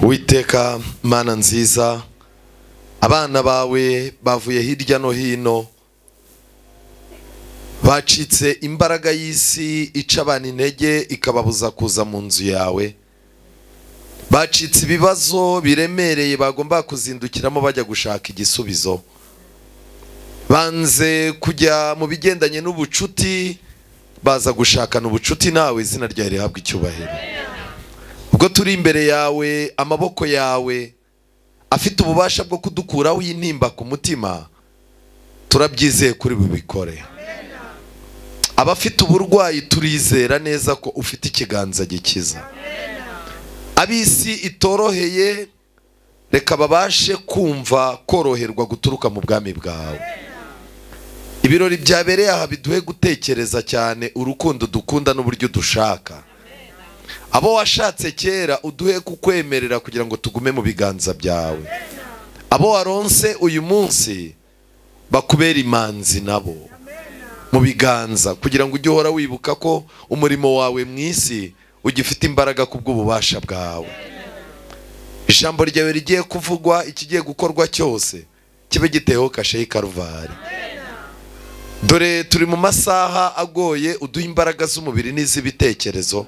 Uwiteka Mana nziza, abana bawe bavuye hirya no hino, bacitse imbaraga y'isi ica abana intege ikababuza kuza mu nzu yawe, bacitse ibibazo biremereye bagomba kuzindukiramo bajya gushaka igisubizo, banze kujya mu bigendanye n'ubucuti baza gushakana ubucuti nawe, izina ryawe rihabwa icyubahiro. Ubwo turi imbere yawe, amaboko yawe afite ububasha bwo kudukuraho intimba ku mutima, turabyizeye kuri bubikore. Abafite uburwayi turizera neza ko ufite ikiganza gikiza. Abisi itoroheye reka babashe kumva koroherwa guturuka mu bwami bwawe. Ibirori byabereye aha biduhe gutekereza cyane urukundo dukunda n'uburyo dushaka. Abo washatse kera uduhe kukwemerera kugira ngo tugume mu biganza byawe. Abo waronse uyu munsi bakubera imanzi nabo mu biganza, kugira ngo ujye uhora wibuka ko umurimo wawe mu isi ugifite imbaraga kubw'ububasha bwawe. Ijambo ryawe rigiye kuvugwa, ikigiye gukorwa cyose kibe giteho kashe y'Ikaruvari. Dore turi mu masaha agoye, uduhe imbaraga z'umubiri n'iz'ibitekerezo,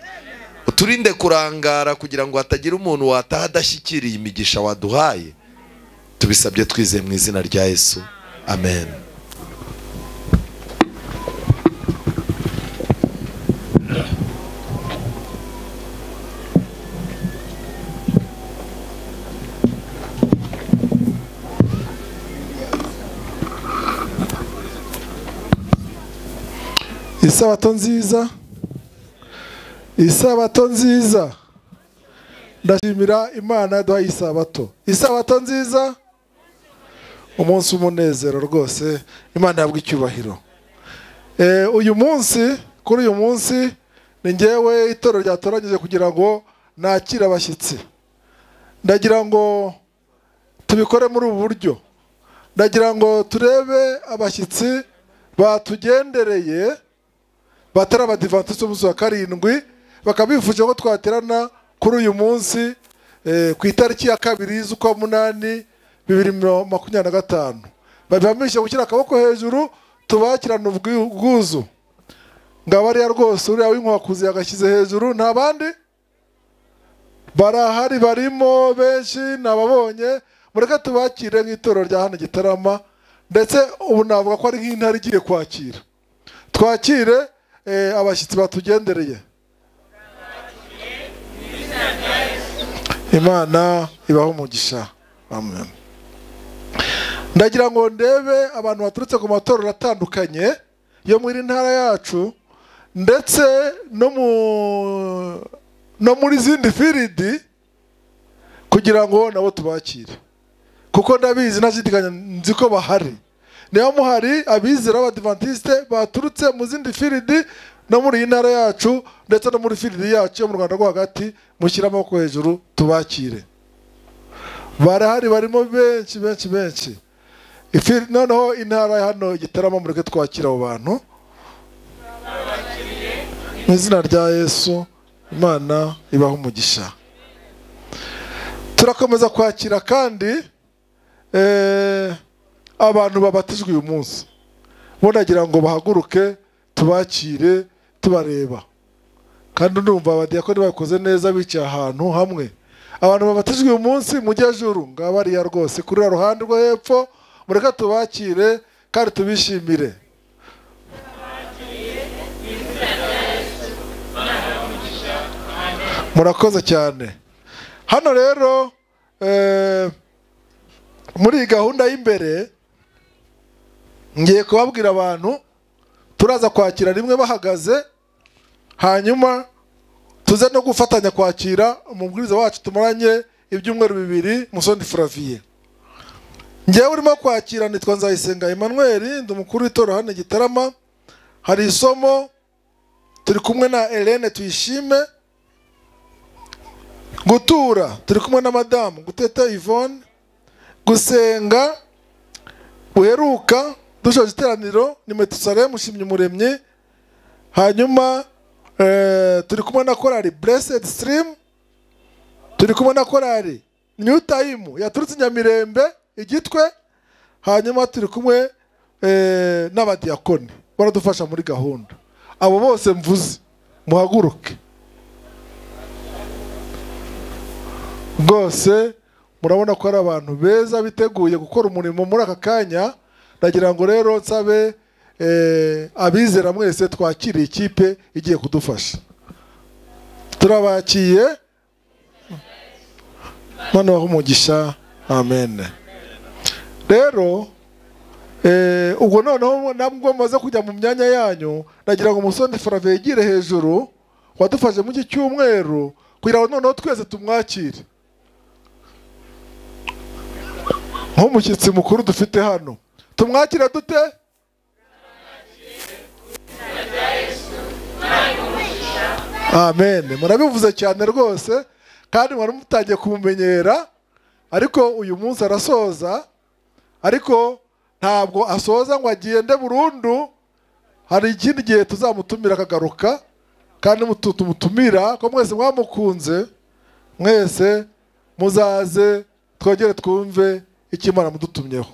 uturinde kurangara kugira ngo hatagira umuntu wataha adashyikiriye imigisha waduhaye. Tubisabye twizeye mu izina rya Yesu, amen. Isabato nziza, isabato nziza. Ndashimira Imana yaduhaye isabato. Isabato nziza, umunsi w'umunezero rwose, Imana yabwa icyubahiro. Uyu munsi, kuri uyu munsi ni njyewe itorero ryatoranyije kugira ngo nakire abashyitsi. Ndagira ngo tubikore muri ubu buryo. Ndagira ngo turebe abashyitsi batugendereye batari abadivantisiti b'umunsi wa karindwi, bakabifuje ko twaterana kuri uyu munsi ku itariki ya 2 z'ukwa 8 2025. Babihamisha gushyira akaboko hejuru tubakirana ubwuzu. Ngabariya rwose uriya w'inkwakuzi yagashyize hejuru, nta bandi. Barahari, barimo benshi nababonye. Mureke tubakire nk'itorero rya hano Gitarama, ndetse ubu navuga ko ari nk'intare igiye kwakira. Twakire abashyitsi batugendereye. Imana ibahe umugisha. Amen. Ndagira ngo ndebe abantu baturutse ku matorero atandukanye yo muri ntara yacu, ndetse no muri zindi firidi, kugira ngo nabo tubakire, kuko ndabizi ntashidikanya nzi ko bahari. Niba muhari abizera b'Abadiventiste baturutse mu zindi firidi no muri iyi ntara yacu, ndetse no muri firidi yacu yo mu Rwanda rwo hagati, mushyire amaboko hejuru tubakire. Barahari, barimo benshi benshi benshi. Noneho intara hano Gitarama, mureke twakira abo bantu mu izina rya Yesu. Imana ibahe umugisha. Turakomeza kwakira kandi abantu babatijwe uyu munsi. Bonagira ngo bahaguruke tubakire tubareba. Kandi ndumva abadiyakoni bakoze neza bicaye ahantu hamwe. Abantu babatijwe uyu munsi mujye juru ngabariya rwose kuri ruhande rwo hepfo, mureke tubakire kandi tubishimire. Murakoze cyane. Hano rero muri gahunda y'imbere ngiye kubabwira abantu turaza kwakira rimwe bahagaze, hanyuma tuze no gufatanya kwakira umubwiriza wacu tumaranye ibyumweru bibiri, Musoni Flavie. Ngewe urimo kwakira nitwa Nzayisenga Emmanuel, ndi umukuru w'itorero hano Gitarama. Hari isomo turi kumwe na Helene Tuyishime. Gutura turi kumwe na madamu Guteta Yvonne. Gusenga uheruka dushoje iteraniro ni Metusalem Mushimye Umuremyi. Hanyuma turi kumwe na korali Blessed Stream, turi kumwe na korali New Time yaturutse Nyamirembe Igitwe. Hanyuma turi kumwe n'abadiyakoni baradufasha muri gahunda. Abo bose mvuze muhaguruke rwose. Murabona ko ari abantu beza biteguye gukora umurimo muri aka kanya. Ndagira ngo rero nsabe abizera mwese twakiriye ikipe igiye kudufasha. Turabakiye. Mana wahe umugisha. Amen. Rero ubwo noneho nabwo mumaze kujya mu myanya yanyu, ndagira ngo Musoni Flavie yegire hejuru wadufashe mu cyumweru, kugira ngo noneho twese tumwakire nk'umushyitsi mukuru dufite hano. Tumwakira dute? Amen. Murabivuze cyane rwose, kandi mwari mutangiye kumumenyera, ariko uyu munsi arasoza. Ariko ntabwo asoza ngo agende burundu, hari ikindi gihe tuzamutumira akagaruka, kandi tumutumira ko mwese mwamukunze, mwese muzaze twongere twumve icyo Imana mudutumyeho.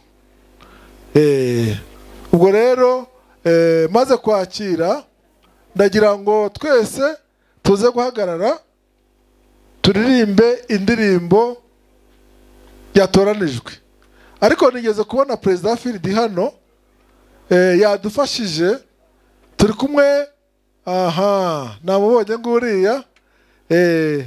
Ubwo rero maze kwakira, ndagira ngo twese tuze guhagarara turirimbe indirimbo yatoranijwe. Ariko nigeze kubona Perezida Firidi hano, yadufashije, turi kumwe. Aha namubonye nguriya, ni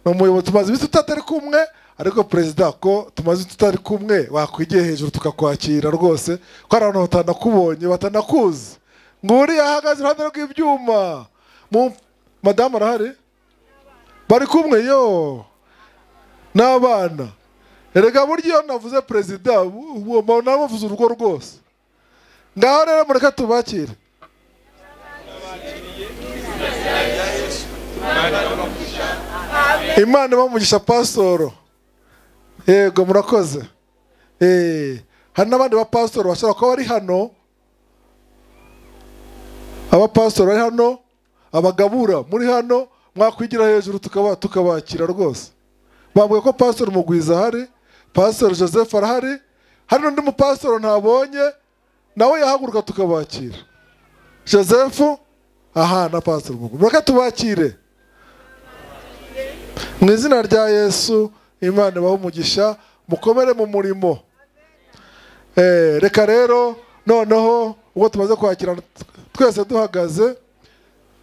umuyobozi tumaze iminsi tutari kumwe, ariko perezida ko tumaze tutari kumwe wakwigiye hejuru tukakwakira rwose, ko ari abantu batanakubonye batanakuzi. Nguriya ahagaze iruhande rw'ibyuma. Madamu arahari, bari kumwe yo n'abana. Erega burya iyo navuze perezida navuze urugo rwose. Ngaho rero mureke tubakire. Imana ibamugisha pasitoro. Yego murakoze. Hari n'abandi bapasitoro bashobora kuba bari hano, abapasitoro bari hano, abagabura muri hano, mwakwigira hejuru tukabakira rwose. Bambwiye ko pasitoro Mugwiza ahari, pasitoro Joseph arahari, hari n'undi mupasitoro ntabonye nawe yahaguruka tukabakira. Joseph aha na pasitoro Mugwiza, mureke tubakire. Mu izina rya Yesu, Imana ibahe umugisha, mukomere mu murimo. Reka rero noneho ubwo tumaze kwakirana twese duhagaze,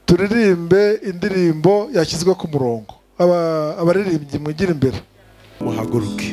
turirimbe indirimbo yashyizwe ku murongo. Abaririmbyi mwigira imbere, muhaguruke.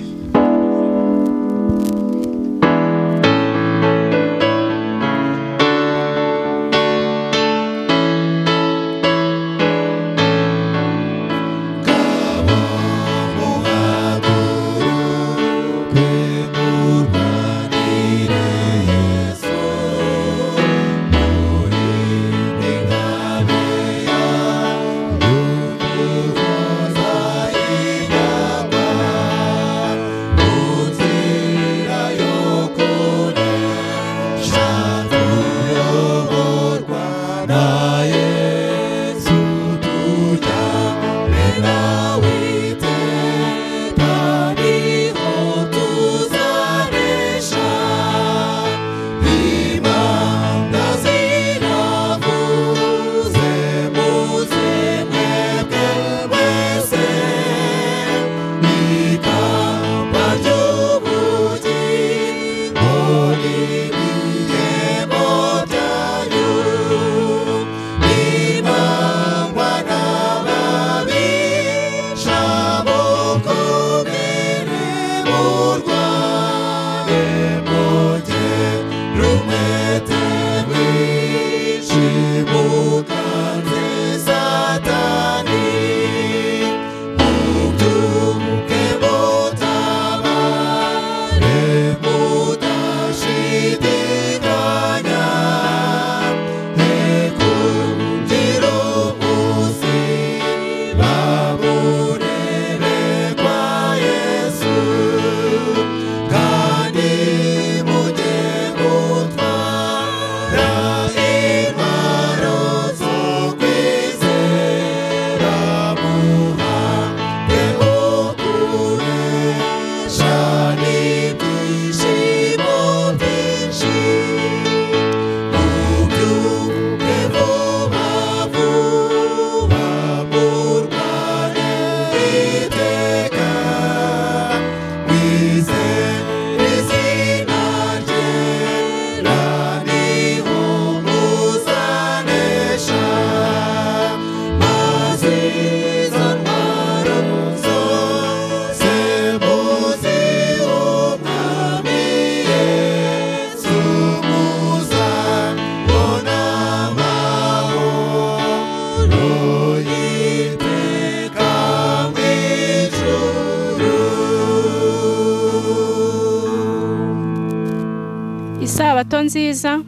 Isabato nziza,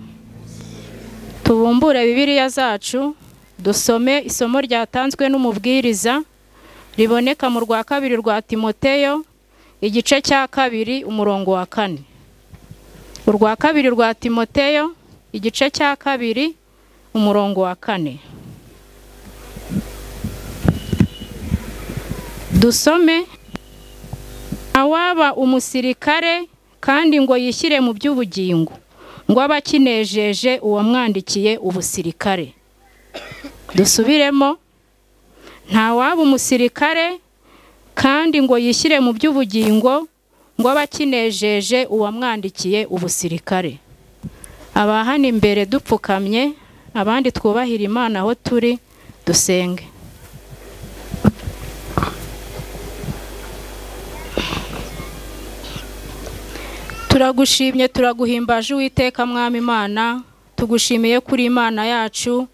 tubumbure Bibiliya zacu dusome isomo ryatanzwe n'umubwiriza riboneka mu rwa kabiri rwa Timoteyo igice cya 2 umurongo wa 4. Urwa kabiri rwa Timoteyo igice cya 2 umurongo wa 4. Dusome: awaba umusirikare kandi ngo yishyire mu by'ubugingo, ngo abakinejeje uwamwandikiye ubusirikare. Dusubiremo: nta waba umusirikare kandi ngo yishyire mu by'ubugingo, ngo abakinejeje uwamwandikiye ubusirikare. Abahana imbere dupfukamye, abandi twubahira Imana aho turi, dusenge. Turagushimye, turaguhimbaje Uwiteka Mwami Imana, tugushimiye kuri Imana yacu,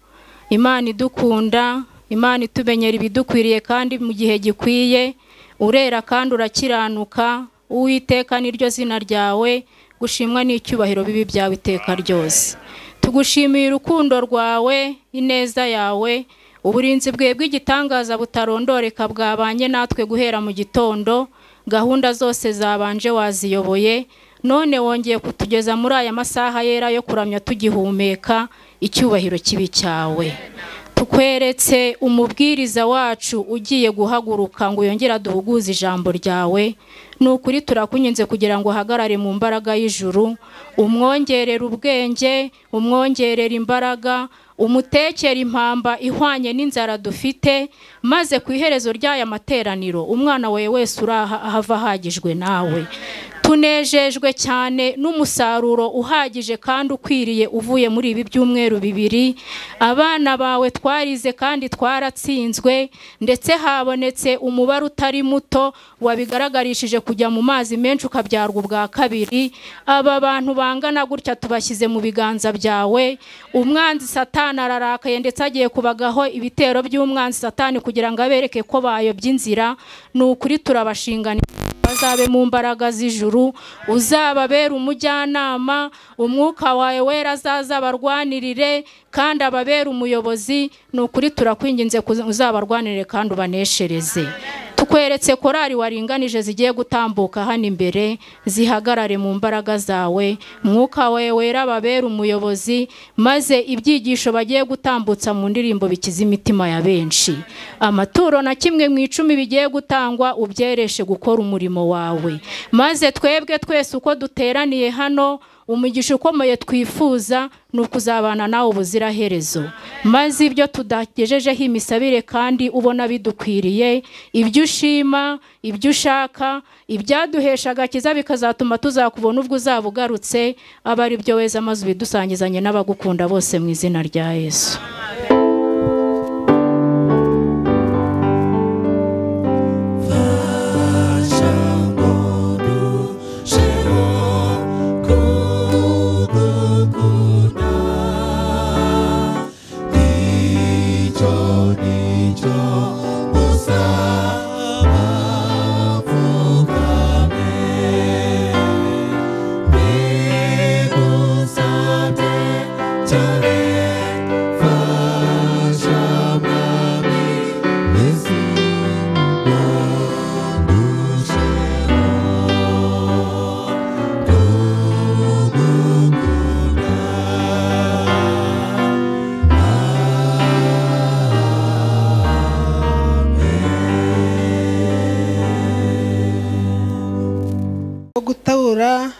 Imana idukunda, Imana itumenyera ibidukwiriye kandi mu gihe gikwiye, urera kandi urakiranuka. Uwiteka niryo zina ryawe, gushimwa n'icyubahiro bibi byawe iteka ryose. Tugushimiye urukundo rwawe, ineza yawe, uburinzi bwe bw'igitangaza butarondoreka bwabanye natwe guhera mu gitondo, gahunda zose zabanje waziyoboye, none wongeye kutugeza muri aya masaha yera yo kuramya tugihumeka icyubahiro kibi cyawe. Tukweretse umubwiriza wacu ugiye guhaguruka ngo yongere aduhuguze ijambo ryawe. Ni ukuri turakunyinze kugira ngo ahagarare mu mbaraga y'ijuru, umwongerere ubwenge, umwongerere imbaraga, Umutekera impamba ihwanye n'inzara dufite, maze ku iherezo ry'aya materaniro umwana wawe wese uraha ahava ahagijwe nawe. Tunejejwe cyane n'umusaruro uhagije kandi ukwiriye uvuye muri ibi byumweru bibiri. Abana bawe twarize kandi twaratsinzwe, ndetse habonetse umubare utari muto wabigaragarishije kujya mu mazi menshi ukabyarwa ubwa kabiri. Aba bantu bangana gutya tubashyize mu biganza byawe. Umwanzi Satani ararakaye, ndetse agiye kubagaho ibitero by'umwanzi Satani kugira ngo abereke ko bayobye inzira. Ni ukuri turabashingana bazabe mu mbaraga z'ijuru, uzababera umujyanama, umwuka wawe wera azaza abarwanirire kandi ababera umuyobozi. Ni ukuri turakwinginze uzabarwanirire kandi ubaneshereze. Tukweretse korari waringanije zigiye gutambuka hano imbere, zihagarare mu mbaraga zawe, mwuka wawe wera ababera umuyobozi, maze ibyigisho bagiye gutambutsa mu ndirimbo bikiza imitima ya benshi. Amaturo na kimwe mu 10 bigiye gutangwa ubyereshe gukora umurimo wawe, maze twebwe twese uko duteraniye hano umugisha ukomeye twifuza ni ukuzabana nawe ubuziraherezo. Maze ibyo tudagejejeho imisabire kandi ubona bidukwiriye, ibyo ushima, ibyo ushaka, ibyaduhesha agakiza bikazatuma tuzakubona ubwo uzaba ugarutse, aba ari byo weza maze ubidusangizanye n'abagukunda bose mu izina rya Yesu.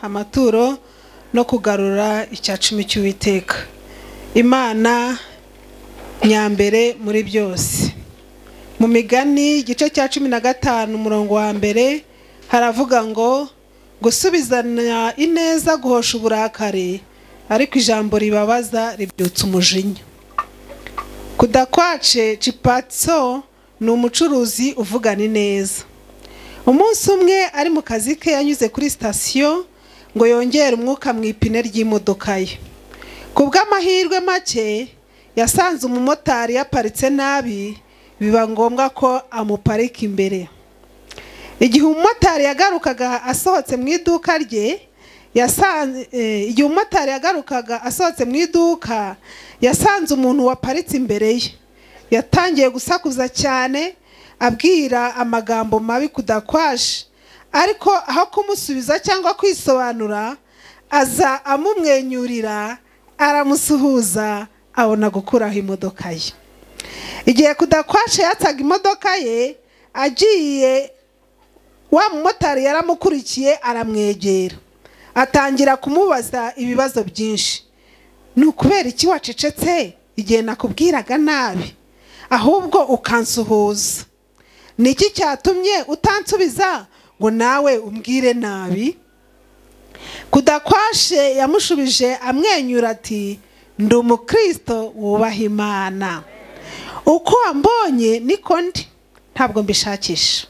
Amaturo no kugarura icya cumi cy'Uwiteka Imana nyambere muri byose. Mu migani igice cya 15 umurongo wa mbere haravuga ngo gusubizana ineza guhosha uburakari, ariko ijambo ribabaza ribyutsa umujinya. Kudakwace Chipatso ni umucuruzi uvugana ineza. Umunsi umwe ari mu kazi ke yanyuze kuri sitasiyo ngo yongere umwuka mu ipine ry'imodoka ye. Ku bw'amahirwe make yasanze umumotari yaparitse nabi, biba ngombwa ko amuparika imbere. Igihe umumotari yagarukaga asohotse mu iduka rye, yasanze umuntu waparitse imbere ye. Yatangiye gusakuza cyane abwira amagambo mabi Kudakwaje, ariko aho kumusubiza cyangwa kwisobanura aza amumwenyurira, aramusuhuza, abona gukuraho imodoka ye. Igihe Kudakwaje yatsaga imodoka ye agiye, wa mumotari yaramukurikiye aramwegera, atangira kumubaza ibibazo byinshi. Ni ukubera iki wacecetse igihe nakubwiraga nabi ahubwo ukansuhuza? Ni iki cyatumye utansubiza ngo nawe umbwire nabi? Kudakwashe yamushubije amwenyura ati ndi umukristo wubaha Imana, uko wambonye niko ndi, ntabwo mbishakisha.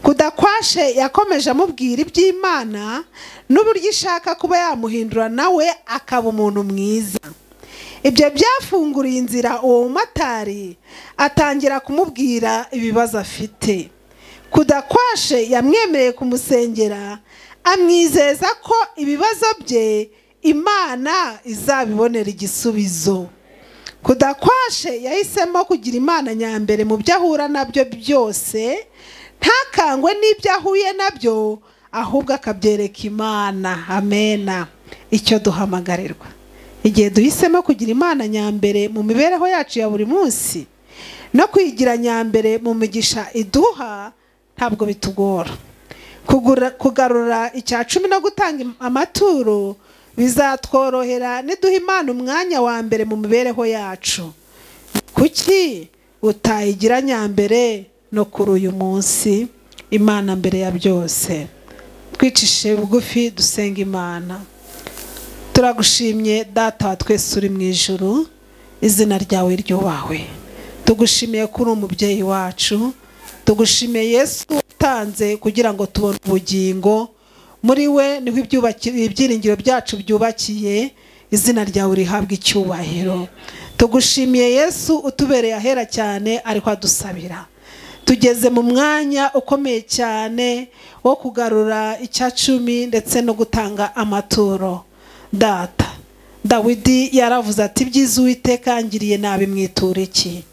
Kudakwashe yakomeje amubwira iby'Imana n'uburyo ishaka kuba yamuhindura nawe akaba umuntu mwiza. Ibyo byafunguriye inzira uwo mumotari atangira kumubwira ibibazo afite. Kudakwashe yamwemereye kumusengera, amwizeza ko ibibazo bye Imana izabibonera igisubizo. Kudakwashe yahisemo kugira Imana nyambere mu byo ahura nabyo byose, ntakangwe n'ibyo ahuye nabyo, ahubwo akabyereka Imana. Amena. Icyo duhamagarirwa igihe duhisemo kugira Imana nyambere mu mibereho yacu ya buri munsi no kwigira nyambere mu migisha iduha, ntabwo bitugora. Kugarura icya cumi no gutanga amaturo Bizatworohera niduha Imana umwanya wa mbere mu mibereho yacu. Kuki utayigira nyambere no kuri uyu munsi? Imana mbere ya byose. Twicishe bugufi dusenga Imana. Turagushimye Data wa twese uri mu ijuru, izina ryawe ryubahwe. Tugushimiye kuri umubyeyi wacu, tugushimiye Yesu utanze kugira ngo tubone ubugingo. Muri we niho ibyiringiro byacu byubakiye, izina ryawe rihabwa icyubahiro. Tugushimiye Yesu utubereye ahera cyane ariko adusabira. Tugeze mu mwanya ukomeye cyane wo kugarura icyacumi ndetse no gutanga amaturo. Data, Dawidi yaravuze ati ibyiza Uwiteka yangiriye nabi mwitura iki?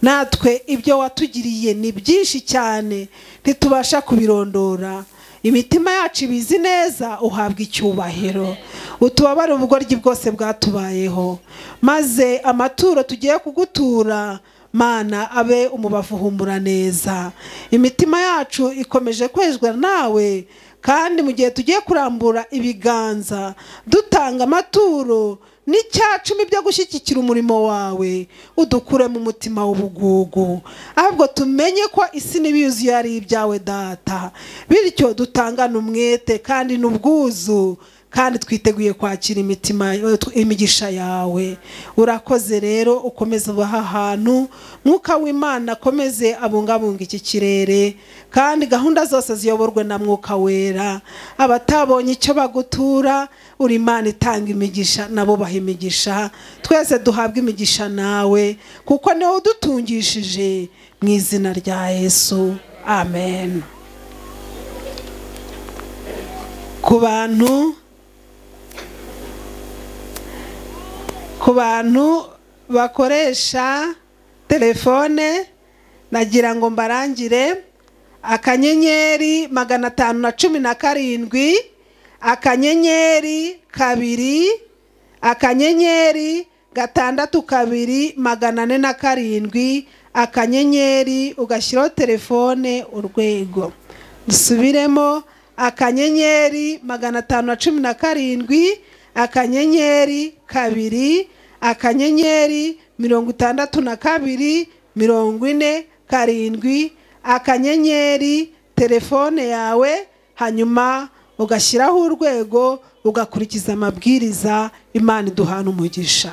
Natwe ibyo watugiriye ni byinshi cyane ntitubasha kubirondora. Imitima yacu ibizi neza, uhabwa icyubahiro. Utubabare ubugoryi bwose bwatubayeho, maze amaturo tugiye kugutura Mana abe umubavu uhumura neza. Imitima yacu ikomeje kwezwa nawe, kandi mu gihe tugiye kurambura ibiganza dutanga amaturo n'icyacumi byo gushyigikira umurimo wawe, udukure mu mutima w'ubugugu, ahubwo tumenye ko isi n'ibiyuzuye ari ibyawe Data. Bityo dutangane umwete kandi n'ubwuzu, kandi twiteguye kwakira imitima imigisha yawe. Urakoze rero, ukomeze ubaha ahantu Mwuka w'Imana akomeze abungabunga iki kirere, kandi gahunda zose ziyoborwe na Mwuka Wera. Abatabonye icyo bagutura, uri Imana itanga imigisha, nabo baha imigisha. Twese duhabwe imigisha nawe, kuko niwe udutungishije. Mu izina rya Yesu, amen. Ku bantu bakoresha telefone, nagira ngo mbarangire akanyenyeri 517 akanyenyeri 2 akanyenyeri 6 2 407 akanyenyeri, ugashyiraho telefone urwego. Dusubiremo akanyenyeri 517 akanyenyeri 2 akanyenyeri 62 47 akanyenyeri telefone yawe, hanyuma ugashyiraho urwego ugakurikiza amabwiriza. Imana iduhana umugisha.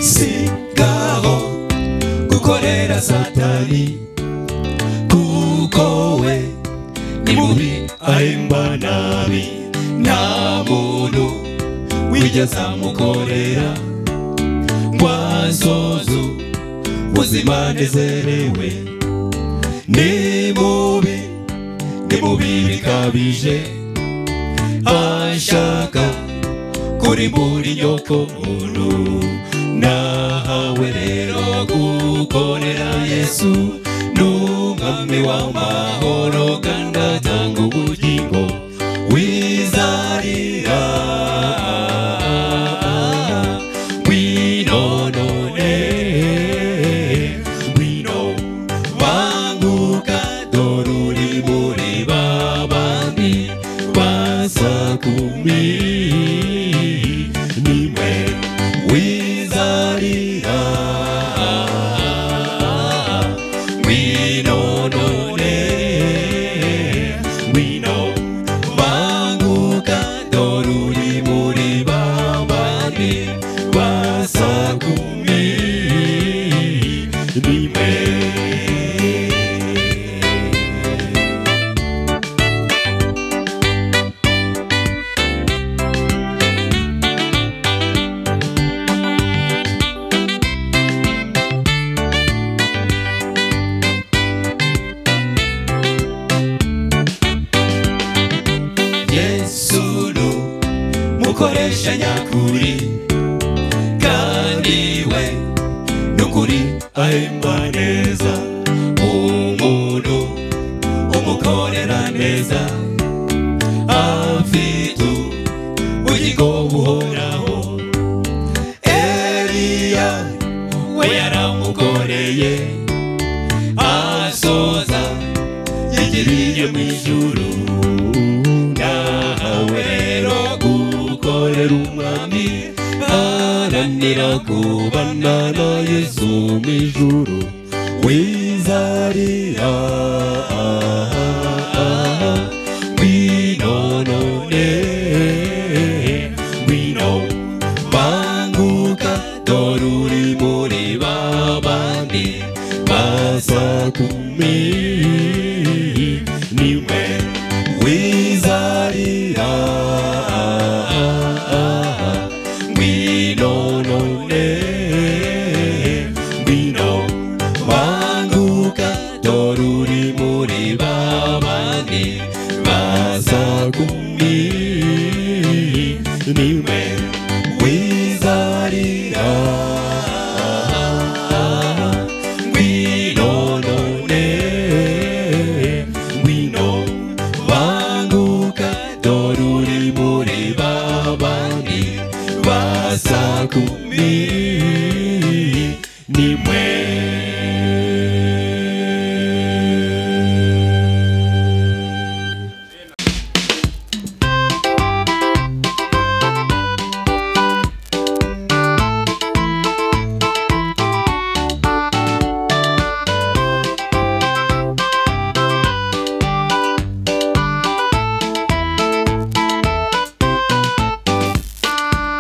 Sigaho gukorera Satani, kuko we ni mubi ahemba nabi, nta muntu wigeze amukorera ngo asoze ubuzima anezerewe. Ni mubi bikabije, ashaka kurimbura inyoko muntu. Nahawe rero gukorera Yesu, n'umwami w'amahoro kandi atanga ubugingo. Wizarira ngwino none, ngwino banguka, dore uri muri ba bandi basakumi nimwe. Wizarira ngwino none, ngwino banguka, dore uri muri ba bandi basakumi nimwe. Yesu mukoresha nyakuri, kandi we nukuri ahemba neza. Umuntu umukorera neza afite ubugingo buhoraho. Eliya we yaramukoreye, Bakorera umwami baharanira kubana na Yesu mu ijuru wizarira ngwino none ngwino banguka dore uri muri babandi basa kumi niwe wizarira ngwino none ngwino banguka dore uri muri babandi basa kumi niwe wizarira ngwino none ngwino banguka dore uri muri babandi basa kumi nimwe.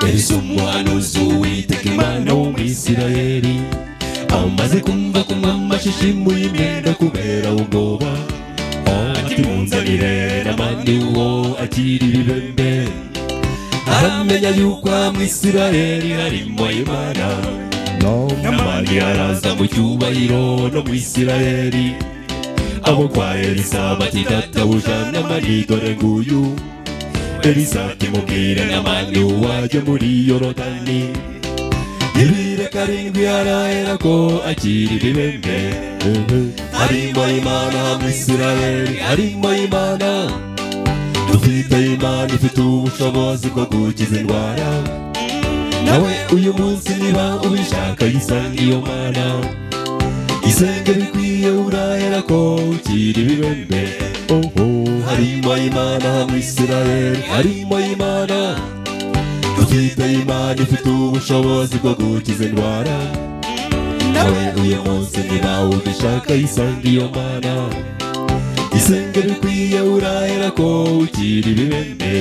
Elisa umuhanuzi w'Uwiteka Imana wo mu Isirayeli amaze kumva ko umwami ashishimuye imyenda kubera ubwoba, ati munzanire Namani uwo akira ibibembe. Aramenya yuko mu Isirayeli harimo Imana. Namani araza mu cyubahiro no mu Isirayeli. Abo kwa Elisa bati databuja Namani dore nguyu. Elisa ati mubwire Namani uwajya muri Yorodani ibire karindwi arahera ko akira ibibembe. Harimo Imana mu Isirayeli, harimo Imana. Dufite Imana ifite ubushobozi bwo gukiza indwara. Nawe uyu munsi niba ubishaka yisange iyo Mana. Isenge bikwiye urahera ko ukira ibibembe. Harimo Imana mu Isirayeli, harimo Imana. Dufite Imana ifite ubushobozi bwo gukiza indwara. Nawe uyu munsi niba ubishaka yisange iyo Mana. Isenge bikwiye urahera ko ukira ibibembe.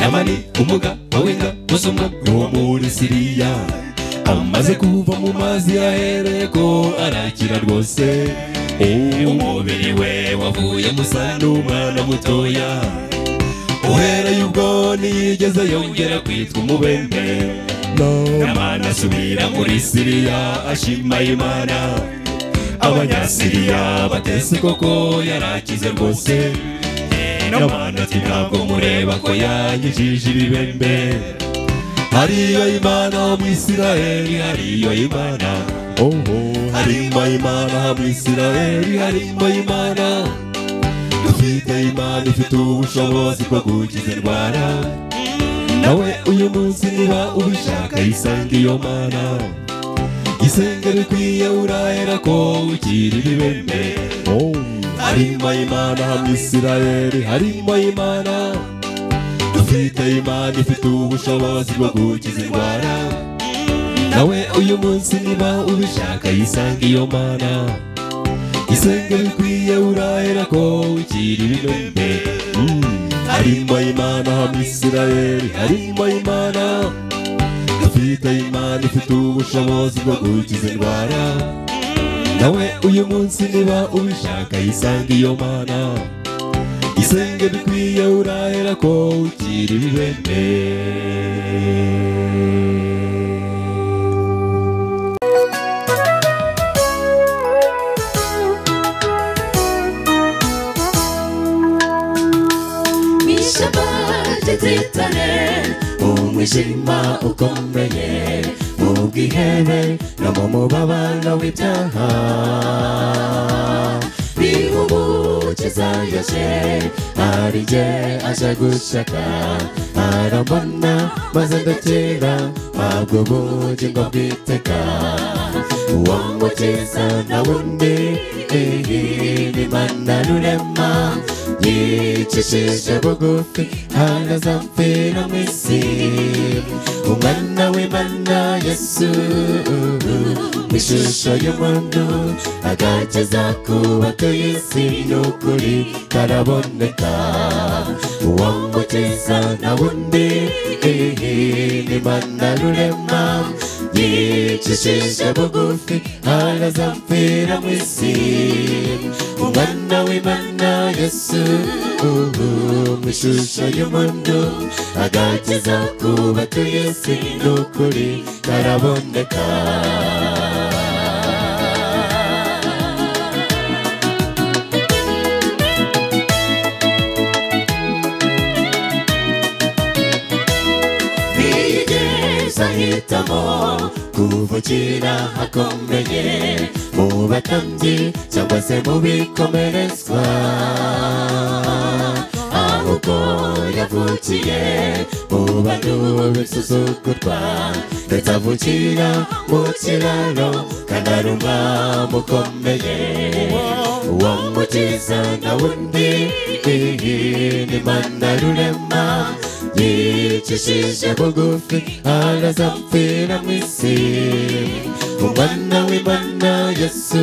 Namani umuga wawenga musumwa wo muri Siriya amaze kuva mu mazi ahereko arakira rwose. Umubiri we wavuye musa n'umwana mutoya. Uhereye ubwo ntiyigeze yongera kwitwa umubembe. Namani asubira muri Siriya ashima Imana. Abanyasiriya batese koko yarakize rwose. Namani ati ntabwo mureba ko yanyijije ibibembe. Hariyo Imana mu Isirayeli, hariyo Imana. Harimo Imana mu Isirayeli, harimo Imana. Dufite Imana ifite ubushobozi bwo gukiza indwara. Nawe uyu munsi niba ubishaka yisange iyo Mana. Isenge bikwiye urahera ko ukira ibibembe. Harimo Imana mu Isirayeli, harimo Imana. Dufite Imana ifite ubushobozi bwo gukiza indwara. Nawe uyu munsi niba ubishaka yisange iyo Mana. Isenge bikwiye urahera ko ukira ibibembe. Harimo Imana mu Isirayeli, harimo Imana. Dufite Imana ifite ubushobozi bwo gukiza indwara. Nawe uyu munsi niba ubishaka yisange iyo Mana. Isenge bikwiye urahera ko ukira ibibembe. Umwijima ukomeye mu bwihebe no mu mubabaro w'ibyaha. Ni umukiza yaje Arije aje gushaka arambona maze ndakira mpabwa ubugingo bw'iteka. Uwo mukiza na wundi ni Imana rurema, yicishije bugufi araza mpfira mu isi. Umwana w'Imana Yesu mu ishusho y'umuntu, agakiza ku batuye isi n'ukuri karaboneka. Uwo mukiza na wundi ni Imana rurema, yicishije bugufi araza mpfira mu isi. Umwana w'Imana Yesu mu ishusho y'umuntu, agakiza ku batuye isi n'ukuri karaboneka. Ahitamo kuvukira hakomeye mu batambyi cyangwa se mu bikomerezwa, ahubwo yavukiye mu bantu b'isuzugurwa, ndetse avukira mu kiraro kandi ari umwami ukomeye. Uwo mukiza na wundi ni Imana rurema, yicishije bugufi araza mpfira mu isi. Umwana w'Imana Yesu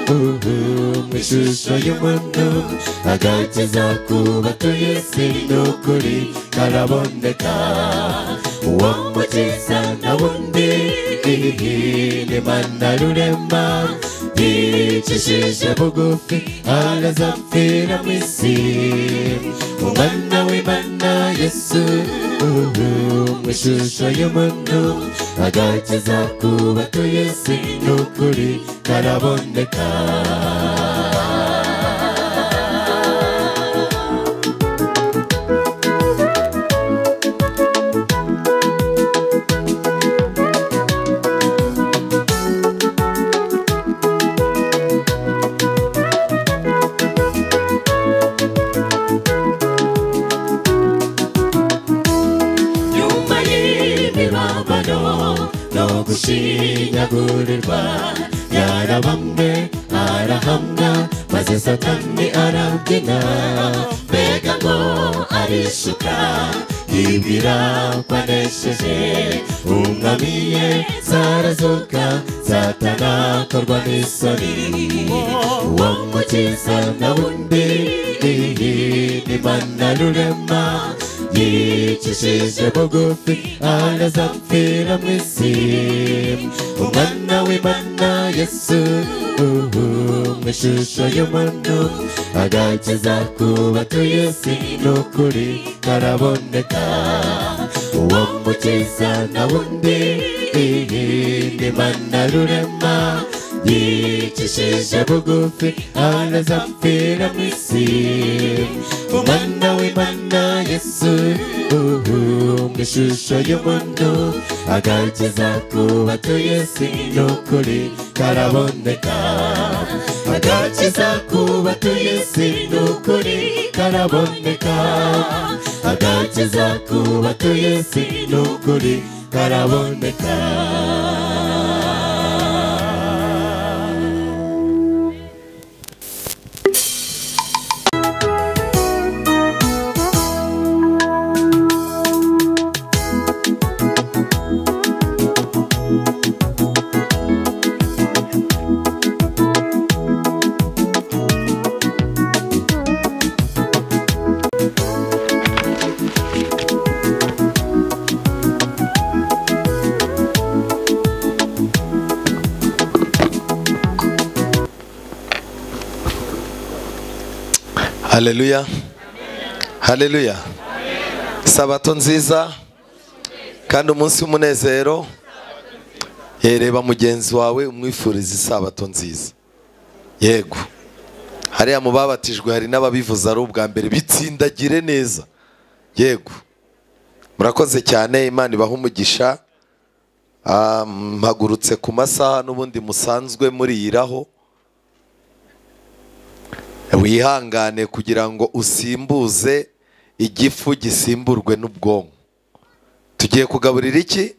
mu ishusho y'umuntu, agakiza ku batuye isi n'ukuri karaboneka. Uwo mukiza na wundi ni Imana rurema, yicishije bugufi araza mpfira mu isi. Umwana w'Imana Yesu mu ishusho y'umuntu, agakiza ku batuye isi n'ukuri karaboneka. Gushinyagurirwa yarabambwe arahamwa, maze Satani arabyina. Mbega ngo arishuka yibwira ko anesheje, umwami Yesu arazuka, Satani akorwa n'isoni. Uwo mukiza na wundi ni Imana rurema, yicishije bugufi araza mpfira mu isi. Umwana w'Imana Yesu mu ishusho y'umuntu, agakiza ku batuye isi n'ukuri karaboneka. Uwo mukiza na wundi ni Imana rurema, yicishije bugufi araza mpfira mu isi. Umwana w'Imana Yesu mu ishusho y'umuntu, agakiza ku batuye isi n'ukuri karaboneka. Agakiza ku batuye isi n'ukuri karaboneka. Agakiza ku batuye isi n'ukuri karaboneka. Haleluya. Haleluya. Sabato nziza kandi umunsi w'umunezero. Yereba mugenzi wawe umwifuriza isabato nziza. Yego. Hariya mu babatijwe hari n'ababivuza ari ubwa mbere, bitsindagire neza. Yego. Murakoze cyane, Imana ibahe umugisha. Mpagurutse ku masaha n'ubundi musanzwe muriyiraho. Wihangane kugira ngo usimbuze igifu gisimburwe n'ubwonko. Tugiye kugaburira iki?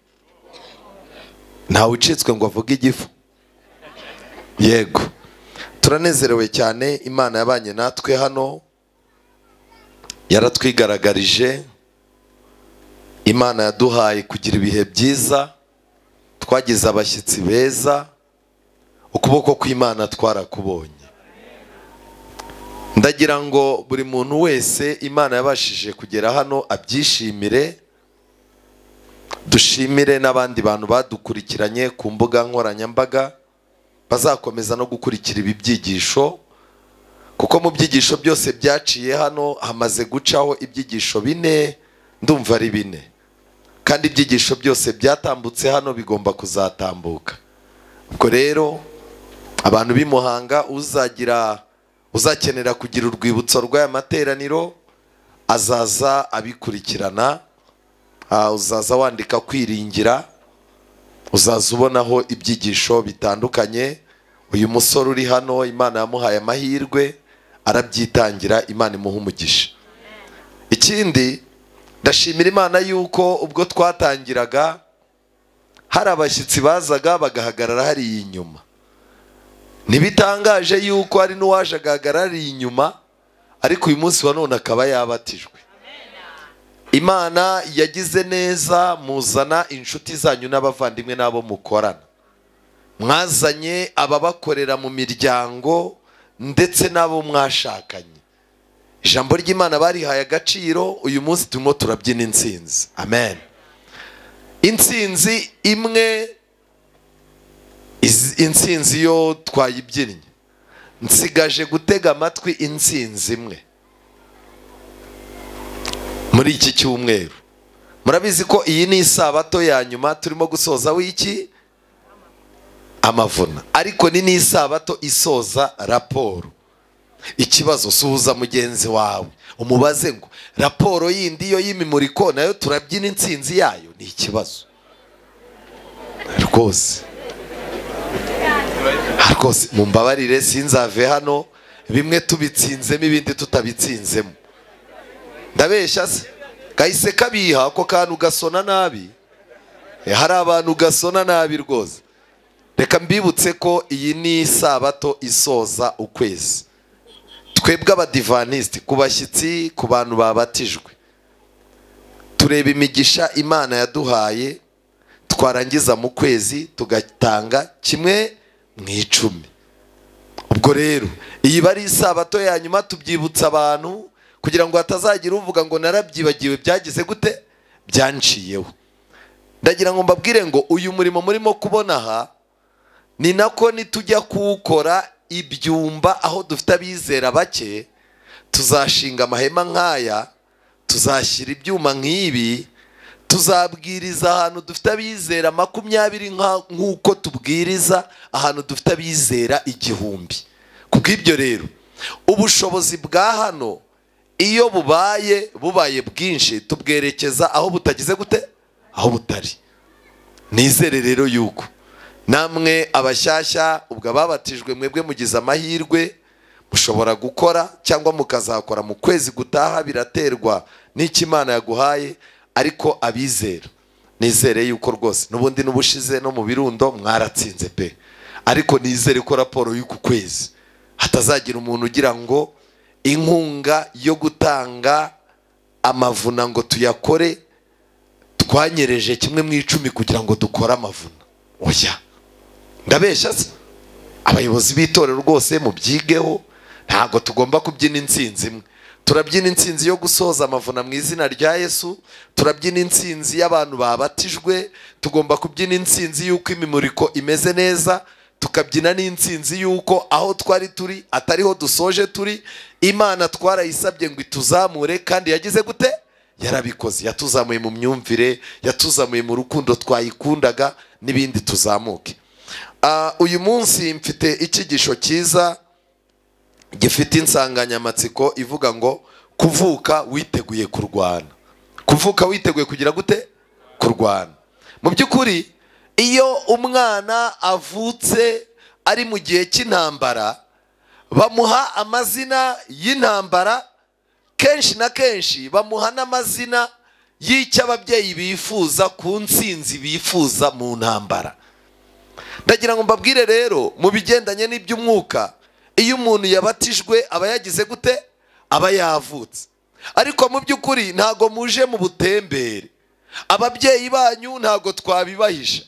Ntawe ucitswe ngo avuge igifu. Yego, turanezerewe cyane. Imana yabanye natwe hano, yaratwigaragarije. Imana yaduhaye kugira ibihe byiza, twagize abashyitsi beza, ukuboko kw'Imana twarakubonye. Ndagira ngo buri muntu wese Imana yabashije kugera hano abyishimire. Dushimire n'abandi bantu badukurikiranye ku mbuga nkoranyambaga, bazakomeza no gukurikira ibi byigisho, kuko mu byigisho byose byaciye hano hamaze gucaho ibyigisho 4, ndumva ari 4, kandi ibyigisho byose byatambutse hano bigomba kuzatambuka. Ubwo rero abantu b'imuhanga, uzakenera kugira urwibutso rw'aya materaniro azaza abikurikirana. Uzaza wandika Kwiringira, uzaza ubonaho ibyigisho bitandukanye. Uyu musore uri hano Imana yamuhaye amahirwe arabyitangira, Imana imuha umugisha. Ikindi, ndashimira Imana yuko ubwo twatangiraga hari abashyitsi bazaga bagahagarara hari inyuma. Ntibitangaje yuko hari n'uwaje agahagarara inyuma, ariko uyu munsi wa none akaba yabatijwe. Imana yagize neza, muzana inshuti zanyu n'abavandimwe n'abo mukorana. Mwazanye ababakorera mu miryango ndetse n'abo mwashakanye. Ijambo ry'Imana barihaye agaciro. Uyu munsi turimo turabyina intsinzi. Amen. Intsinzi imwe, intsinzi yo twayibyinnye. Nsigaje gutega amatwi intsinzi imwe muri iki cyumweru. Murabizi ko iyi ni isabato ya nyuma turimo gusoza w'iki amavuna, ariko ni n'isabato isoza raporo. Ikibazo, suhuza mugenzi wawe umubaze ngo raporo yindi yo y'imimuriko nayo turabyina intsinzi yayo? Ni ikibazo rwose. Rwose mumbabarire, sinzave hano bimwe tubitsinzemo ibindi tutabitsinzemo. Ndabeshya se? Kahise kabiha ako kantu gasona nabi. Hari abantu gasona nabi rwose. Reka mbibutse ko iyi ni isabato isoza ukwezi. Twebwe abadivaniste, ku bashyitsi, ku bantu babatijwe, tureba imigisha Imana yaduhaye, twarangiza mu kwezi tugatanga 1/10. Ubwo rero iyi bari isabato ya nyuma, tubyibutsa abantu kugira ngo hatazagira uvuga ngo narabyibagiwe, byagize gute, byanciyeho. Ndagira ngo mbabwire ngo uyu murimo murimo kubona aha ni nako nitujya kuwukora ibyumba aho dufite abizera bake, tuzashinga amahema nk'aya, tuzashyira ibyuma nk'ibi, tuzabwiriza ahantu dufite abizera 20 nk'uko tubwiriza ahantu dufite abizera 1000. Kubw'ibyo rero ubushobozi bwa hano iyo bubaye bwinshi, tubwerekeza aho butagize gute, aho butari. Nizere rero yuko namwe abashyashya, ubwo ababatijwe mwebwe mugize amahirwe, mushobora gukora cyangwa mukazakora mu kwezi gutaha, biraterwa n'icyo Imana yaguhaye. Ariko abizera, nizere yuko rwose n'ubundi n'ubushize no mu birundo mwaratsinze pe. Ariko nizere ko raporo y'uku kwezi hatazagira umuntu ugira ngo inkunga yo gutanga amavuna ngo tuyakore twanyereje 1/10 kugira ngo dukore amavuna. Oya, ndabeshya se? Abayobozi b'itorero rwose mubyigeho, ntago tugomba kubyina intsinzi imwe. Turabyina intsinzi yo gusoza amavuna mu izina rya Yesu, turabyina intsinzi y'abantu babatijwe, tugomba kubyina intsinzi y'uko imimuriko imeze neza, tukabyina n'intsinzi y'uko aho twari turi atariho dusoje turi. Imana twarayisabye ngo ituzamure, kandi yagize gute? Yarabikoze. Yatuzamuye mu myumvire, yatuzamuye mu rukundo twayikundaga n'ibindi. Tuzamuke. Uyu munsi mfite icyigisho cyiza gifite insanganyamatsiko ivuga ngo kuvuka witeguye kurwana. Kuvuka witeguye kugira gute? Kurwana. Mu by'ukuri iyo umwana avutse ari mu gihe cy'intambara, Bamuha amazina y'intambara, kenshi na kenshi bamuha n'amazina y'icyo ababyeyi bifuza ku ntsinzi bifuza mu ntambara. Ndagira ngo mbabwire rero mu bigendanye n'iby'umwuka, iyo umuntu yabatijwe aba yagize gute? Aba yavutse. Ariko mu by'ukuri ntago muje mu butembere. Ababyeyi banyu ntago twabibahisha.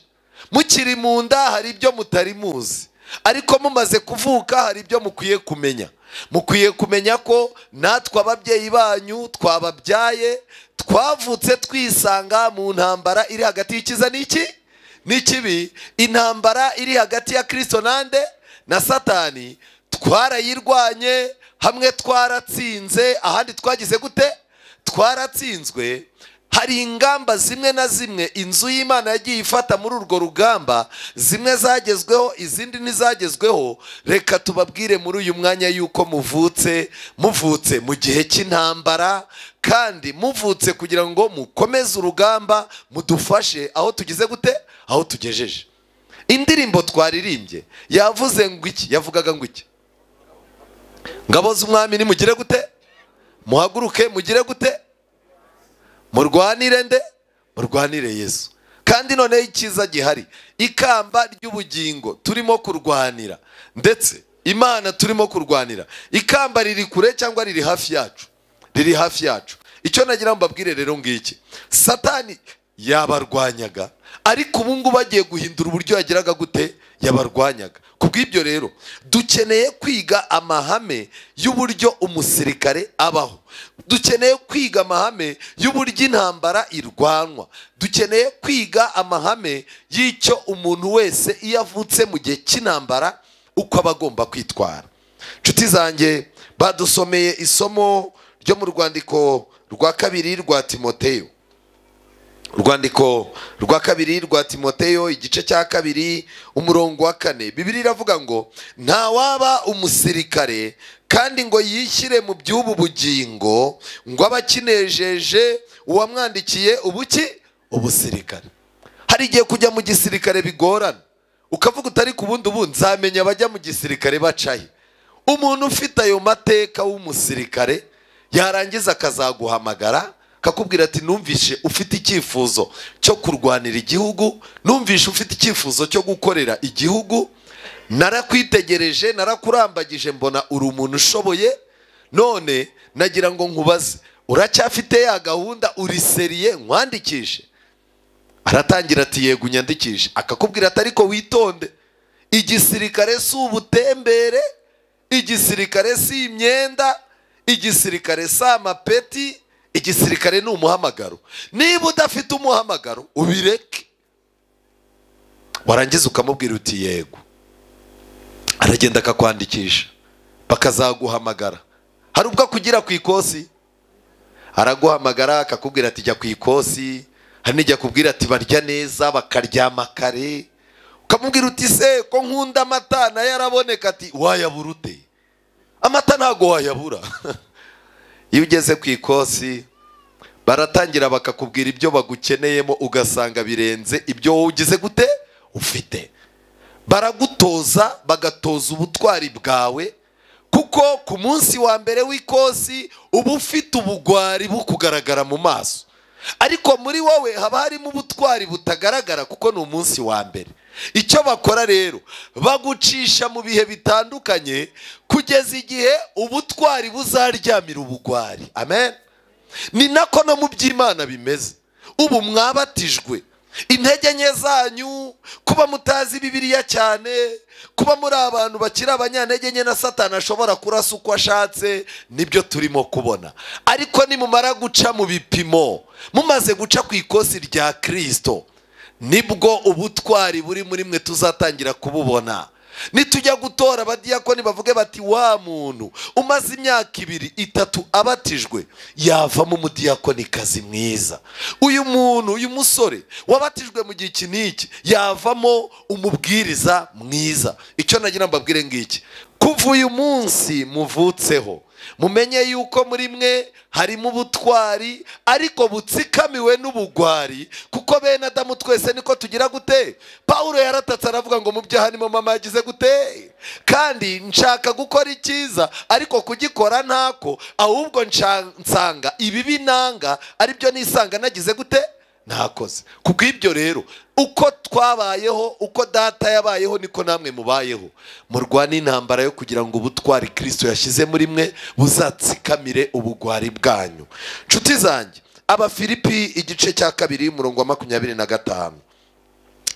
Mukiri mu nda hari ibyo mutari muzi, ariko mumaze kuvuka hari ibyo mukwiye kumenya. Mukwiye kumenya ko natwe ababyeyi banyu twababyaye, twavutse twisanga mu ntambara iri hagati y'ikiza n'iki n'ikibi, intambara iri hagati ya Kristo nande na Satani. Twarayirwanye, hamwe twaratsinze, ahandi twagize gute? Twaratsinzwe. Hari ingamba zimwe na zimwe inzu y'Imana yagiye ifata muri urwo rugamba, zimwe zagezweho izindi ntizagezweho. Reka tubabwire muri uyu mwanya yuko muvutse, muvutse mu gihe cy'intambara, kandi muvutse kugira ngo mukomeze urugamba, mudufashe aho tugize gute? Aho tugejeje. Indirimbo twaririmbye yavuze ngo iki? Yavugaga ngo iki? Ngabo z'umwami nimugire gute? Muhaguruke mugire gute? Murwanire nde? Murwanire Yesu. Kandi none icyiza gihari, ikamba ry'ubugingo turimo kurwanira, ndetse Imana turimo kurwanira, ikamba riri kure cyangwa riri hafi yacu? Riri hafi yacu. Icyo nagira mbabwire rero ngiki, Satani yabarwanyaga, ariko ubu ngubu bagiye guhindura uburyo yagiraga gute? Yabarwanyaga. Kubw'ibyo rero dukeneye kwiga amahame y'uburyo umusirikare abaho, dukeneye kwiga amahame y'uburyo intambara irwanwa, dukeneye kwiga amahame y'icyo umuntu wese iyo avutse mu gihe cy'intambara uko aba agomba kwitwara. Nshuti zanjye, badusomeye isomo ryo mu rwandiko rwa kabiri rwa Timoteyo. Urwandiko rwa kabiri rwa Timoteyo igice cya 2 umurongo wa 4. Bibiliya iravuga ngo nta waba umusirikare kandi ngo yishyire mu by'ubu bugingo ngo abakinejeje uwamwandikiye ubuki ubusirikare. Hari igihe kujya mu gisirikare bigorana, ukavuga utari ku bundi ubu nzamenya abajya mu gisirikare bacaye. Umuntu ufite ayo mateka w'umusirikare yarangiza akazaguhamagara kakubwira ati numvishe ufite icyifuzo cyo kurwanira igihugu, numvishe ufite icyifuzo cyo gukorera igihugu, narakwitegereje, narakurambagije, mbona uri umuntu ushoboye, none nagira ngo nkubaze, uracyafite ya gahunda, uri seriye, nkwandikishe? Aratangira ati yego unyandikishe. Akakubwira ati ariko witonde, igisirikare si ubutembere, igisirikare si imyenda, igisirikare si amapeti, igisirikare ni umuhamagaro. Niba udafite umuhamagaro ubireke. Warangiza ukamubwira uti yego. Aragenda akakwandikisha, bakazaguhamagara. Hari ubwo kugira ku ikosi, araguhamagara akakubwira ati jya ku ikosi. Hari n'ijya kubwira ati barya neza bakaryama kare. Ukamubwira uti se ko nkunda amata nayo araboneka, ati wayabura ute? Amata ntago wayabura. Iyo ugeze ku ikosi baratangira bakakubwira ibyo bagukeneyemo, ugasanga birenze ibyo wowe ugize gute ufite. Baragutoza, bagatoza ubutwari bwawe, kuko ku munsi wa mbere w'ikosi uba ufite ubugwari bukugaragara mu maso, ariko muri wowe haba harimo ubutwari butagaragara kuko ni umunsi wa mbere. Icyo bakora rero, bagucisha mu bihe bitandukanye kugeza igihe ubutwari buzaryamira ubugwari. Amen. Ni nako no mu by'Imana bimeze. Ubu mwabatijwe, intege nke zanyu, kuba mutazi Bibiliya cyane, kuba muri abantu bakiri abanyantege nke na Satani ashobora kurasa uko ashatse, nibyo turimo kubona. Ariko nimumara guca mu bipimo, mumaze guca ku ikosi rya Kristo, nibwo ubutwari buri muri mwe tuzatangira kububona. Nitujya gutora abadiyakoni bavuge bati wa muntu umaze imyaka 2 3 abatijwe yavamo umudiyakonikazi mwiza. Uyu muntu, uyu musore wabatijwe mu gihe iki n'iki yavamo umubwiriza mwiza. Icyo nagira mbabwire ngiki, kuva uyu munsi muvutseho, Mumenye yuko muri mwe harimo ubutwari ariko butsikamiwe n'ubugwari, kuko bene Adamu twese niko tugira gute. Paulo yaratatse aravuga ngo mu byaha nimo mama yagize gute, kandi nshaka gukora icyiza ariko kugikora ntako, ahubwo nsanga ibibi nanga aribyo nisanga nagize gute, nakoze. Kubw'ibyo rero uko twabayeho, uko data yabayeho, niko namwe mubayeho. Murwane intambara yo kugira ngo ubutwari Kristo yashyize muri mwe buzatsikamire ubugwari bwanyu. Nshuti zanjye, Abafilipi igice cya 2 umurongo wa 25.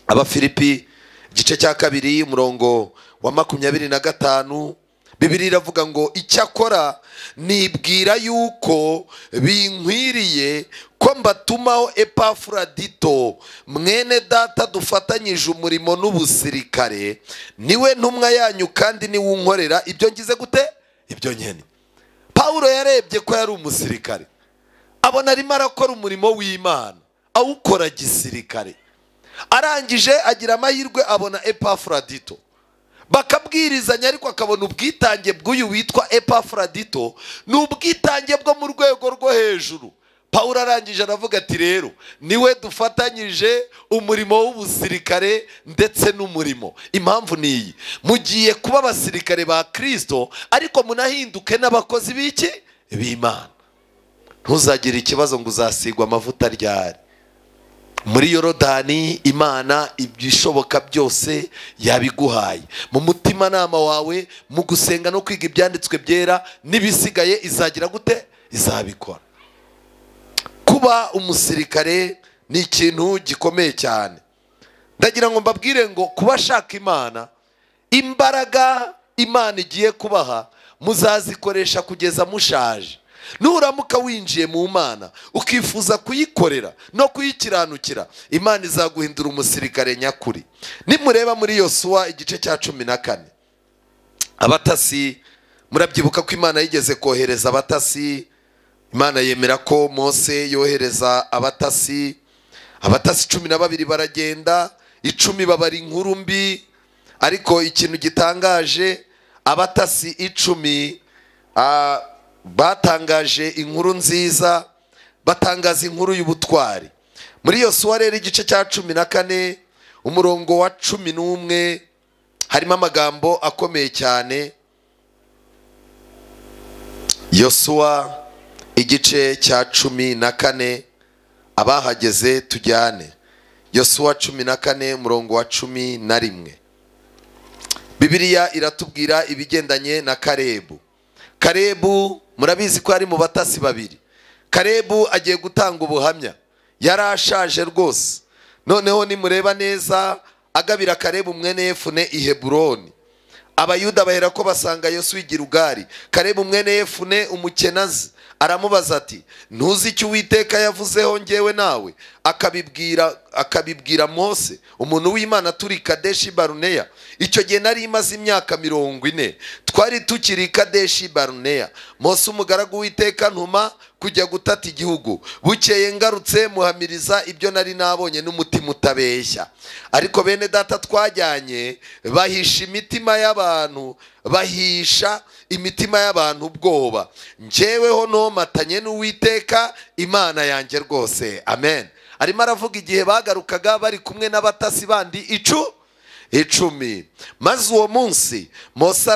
Abafilipi igice cya 2 umurongo wa 25, Bibiliya iravuga ngo icyakora nibwira yuko binkwiriye ko mbatumaho Epafrodito mwene data dufatanyije umurimo n'ubusirikare, niwe ntumwa yanyu kandi niwe unkorera ibyo ngize gute, ibyo nkene. Paulo yarebye ko yari umusirikare, abona arimo arakora umurimo w'Imana awukora gisirikare. Arangije agira amahirwe abona Epafrodito, bakabwirizanya, ariko akabona ubwitange bw'uyu witwa Epafrodito ni ubwitange bwo mu rwego rwo hejuru. Paulo arangije aravuga ati rero niwe dufatanyije umurimo w'ubusirikare ndetse n'umurimo. Impamvu ni iyi, mugiye kuba abasirikare ba Kristo ariko munahinduke n'abakozi b'iki, b'Imana. Ntuzagire ikibazo ngo uzasigwa amavuta ryari. Muri Yorodani Imana ibishoboka byose yabiguhaye. Mu mutimanama wawe, mu gusenga no kwiga ibyanditswe byera, n'ibisigaye izagira gute, izabikora. Kuba umusirikare ni ikintu gikomeye cyane. Ndagira ngo mbabwire ngo kubashaka Imana, imbaraga Imana igiye kubaha muzazikoresha kugeza mushaje. Nuramuka winjiye mu Mana ukifuza kuyikorera no kuyikiranukira, Imana izaguhindura umusirikare nyakuri. Nimureba muri Yosuwa igice cya 14, abatasi, murabyibuka ko Imana yigeze kohereza abatasi. Imana yemera ko Mose yohereza abatasi. Abatasi 12 baragenda, 10 babara inkuru mbi. Ariko ikintu gitangaje, abatasi 10 batangaje inkuru nziza, batangaza inkuru y'ubutwari. Muri Yosuwa rero igice cya 14 umurongo wa 11 harimo amagambo akomeye cyane. Yosuwa igice cya 14, abahageze tujyane. Yosuwa 14 umurongo wa 11. Bibiliya iratubwira ibigendanye na Kalebu. Kalebu murabizi ko ari mu batasi babiri. Kalebu agiye gutanga ubuhamya, yarashaje rwose. Noneho nimureba neza, agabira Kalebu mwene Yefune i Heburoni. Abayuda bahera ko basanga Yosuwa i Gilugari. Kalebu mwene Yefune umukenazi aramubaza ati ntuzi icyo Uwiteka yavuzeho ngewe nawe, akabibwira Mose umuntu w'Imana turi Kadeshi Baruneya. Icyo gihe nari imaze imyaka 40, twari tukiri Kadeshi Baruneya. Mose umugaragu w'Uwiteka ntuma kujya gutata igihugu. Bukeye ngarutse muhamiriza ibyo nari nabonye n'umutima utabeshya. Ariko bene data twajyanye bahisha imitima y'abantu, bahisha imitima y'abantu ubwoba. Njyeweho nomatanye n'Uwiteka Imana yanjye rwose. Amen. Arimo aravuga igihe bagarukaga bari kumwe n'abatasi bandi 10. Maze uwo munsi Mose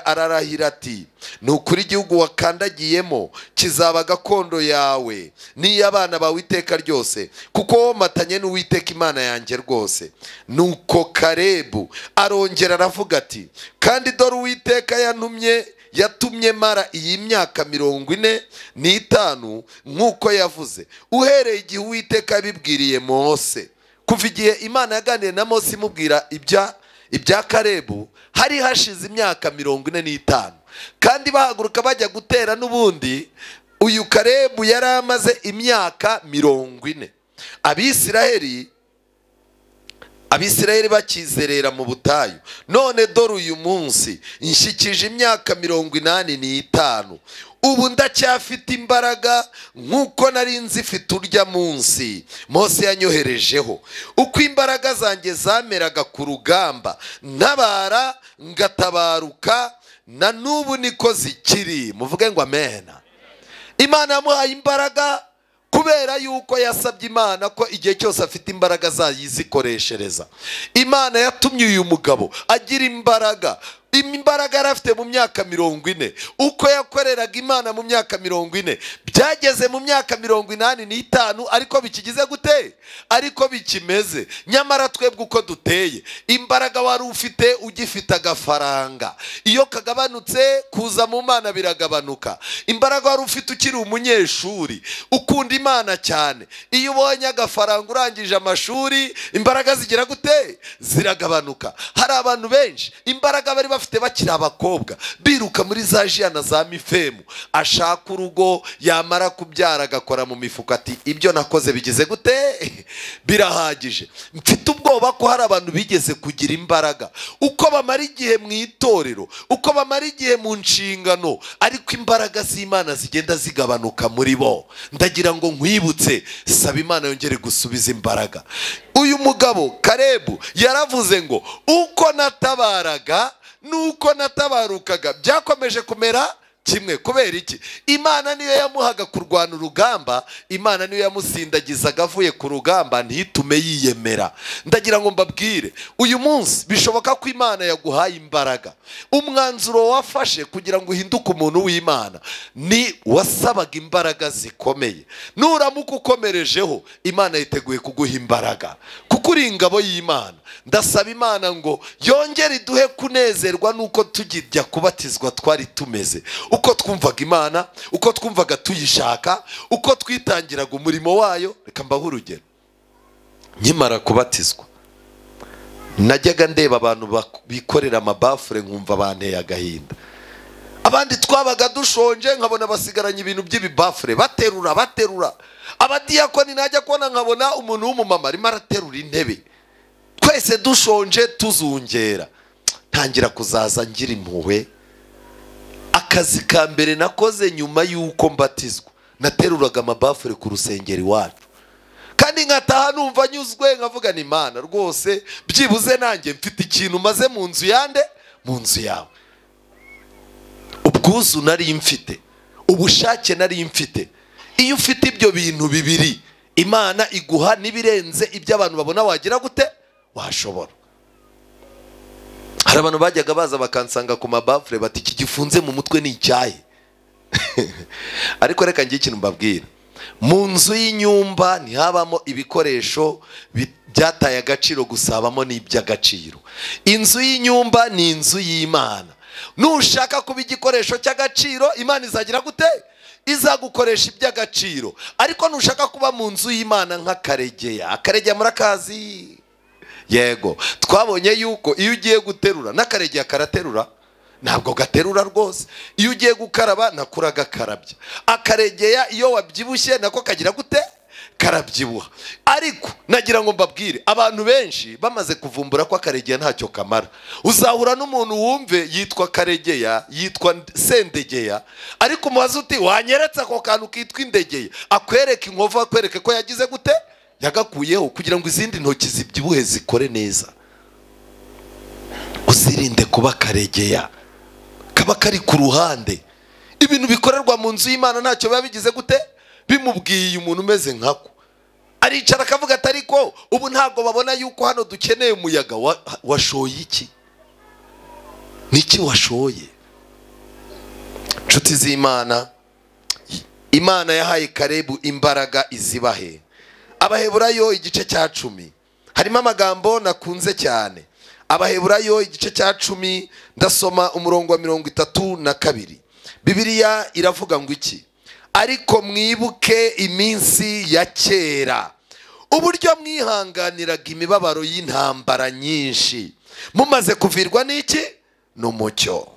ararahira ati ni ukuri igihugu wakandagiyemo kizaba gakondo yawe n'iy'abana bawe iteka ryose, kuko womatanye n'Uwiteka Imana yanjye rwose. Nuko Kalebu arongera aravuga ati kandi dore Uwiteka yatumye mara iyi myaka 45 nk'uko yavuze, uhereye igihe Uwiteka yabibwiriye Mose. Kuva igihe Imana yaganiriye na Mose imubwira ibya Kalebu, hari hashize imyaka 45. Kandi bahaguruka bajya gutera n'ubundi, uyu Kalebu yari amaze imyaka 40. Abisiraheli bakizerera mu butayu. None dore uyu munsi nshyikije imyaka 85. Ubu ndacyafite imbaraga nk'uko nari nzifite urya munsi Mose yanyoherejeho. Uko imbaraga zanjye zameraga ku rugamba, ntabara ngatabaruka, na n'ubu niko zikiri. Muvuge ngo amena. Imana yamuhaye imbaraga kubera yuko yasabye Imana ko igihe cyose afite imbaraga zayizikoreshereza. Imana yatumye uyu mugabo agira imbaraga. Imbaraga yari afite mu myaka 40, uko yakoreraga Imana mu myaka 40, byageze mu myaka 85, ariko bikigize gute? Ariko bikimeze. Nyamara twebwe uko duteye, imbaraga wari ufite ugifite agafaranga, iyo kagabanutse kuza mu Mana biragabanuka. Imbaraga wari ufite ukiri umunyeshuri ukunda Imana cyane, iyo ubonye agafaranga urangije amashuri, imbaraga zigira gute? Ziragabanuka. Hari abantu benshi imbaraga bari bafite bakiri abakobwa, biruka muri za jiya na za mifemu, ashaka urugo, yamara kubyara agakora mu mifuka ati ibyo nakoze bigize gute? Birahagije. Mfite ubwoba ko hari abantu bigeze kugira imbaraga, uko bamara igihe mu itorero, uko bamara igihe mu nshingano, ariko imbaraga z'Imana zigenda zigabanuka muri bo. Ndagira ngo nkwibutse, saba Imana yongere gusubiza imbaraga. Uyu mugabo Kalebu yaravuze ngo uko natabaraga nuko natabarukaga byakomeje kumera kimwe. Kubera iki? Imana niyo yamuhaga kurwana urugamba, Imana niyo yamusindagizaga avuye ku rugamba, ntitume yiyemera. Ndagira ngo mbabwire, uyu munsi bishoboka ko Imana yaguhaye imbaraga. Umwanzuro wafashe kugira ngo uhinduke umuntu w'Imana ni wasabaga imbaraga zikomeye. Nuramuka ukomerejeho, Imana yiteguye kuguha imbaraga, kuko uri ingabo y'Imana. Ndasaba Imana ngo yongere iduhe kunezerwa nuko tugijya kubatizwa twari tumeze, uko twumvaga Imana, uko twumvaga tuyishaka, uko twitangiraga umurimo wayo. Reka mbahe urugero. Nkimara kubatizwa najyaga ndeba abantu bikorera amabafure nkumva banteye agahinda. Abandi twabaga dushonje nkabona basigaranye ibintu by'ibibafure baterura baterura. Abadiyakoni najya kubona nkabona umuntu w'umumama arimo araterura intebe. Twese dushonje tuzungera. Ntangira kuzaza ngira impuhwe. Akazi ka mbere nakoze nyuma y'uko mbatizwa, nateruraga amabafure ku rusengero iwacu, kandi nkataha numva nyuzwe, nkavuga ni Imana rwose byibuze nanjye mfite ikintu maze mu nzu yande, mu nzu yawe. Ubwuzu nari mfite, ubushake nari mfite. Iyo ufite ibyo bintu bibiri, Imana iguha n'ibirenze ibyo abantu babona wagira gute washobora. Hari abantu bajyaga baza bakansanga ku mabafure bati iki gifunze mu mutwe ni icyayi. Ariko reka ngiye ikintu mbabwira. Mu nzu y'inyumba ntihabamo ibikoresho byataye agaciro gusa, habamo n'iby'agaciro. Inzu y'inyumba ni inzu y'Imana. Nushaka kuba igikoresho cy'agaciro, Imana izagira gute? Izagukoresha iby'agaciro. Ariko nushaka kuba mu nzu y'Imana nk'akaregeya, akaregeya murakazi. Yego, twabonye yuko iyo ugiye guterura n'akaregeya karaterura, ntabwo gaterura rwose. Iyo ugiye gukaraba nakura gakarabya. Akaregeya iyo wabyibushye nako kagira gute? Karabyibuha. Ariko nagira ngo mbabwire, abantu benshi bamaze kuvumbura ko akaregeya ntacyo kamara. Uzahura n'umuntu wumve yitwa Karegeya, yitwa Sendegeya, ariko umubaza uti wanyeretse ako kantu kitwa indegeya, akwereka inkovu, akwereke ko yagize gute? Yagakuyeho kugira ngo izindi ntoki zibyibuhe zikore neza. Uzirinde kuba karegeya, kaba kari ku ruhande. Ibintu bikorerwa mu nzu y'Imana ntacyo biba bigize gute? Bimubwiye umuntu umeze nkako aricara akavuga ati ariko ubu ntabwo babona yuko hano dukeneye umuyaga. Washoye iki? Niki washoye? Nshuti z'Imana, Imana yahaye Kalebu imbaraga izibahe. Abaheburayo igice cya 10 harimo amagambo nakunze cyane. Abaheburayo igice cya 10 ndasoma umurongo wa 32. Bibiliya iravuga ngo iki? Ariko mwibuke iminsi ya kera, uburyo mwihanganiraga imibabaro y'intambara nyinshi, mumaze kuvirwa n'iki? N'umucyo.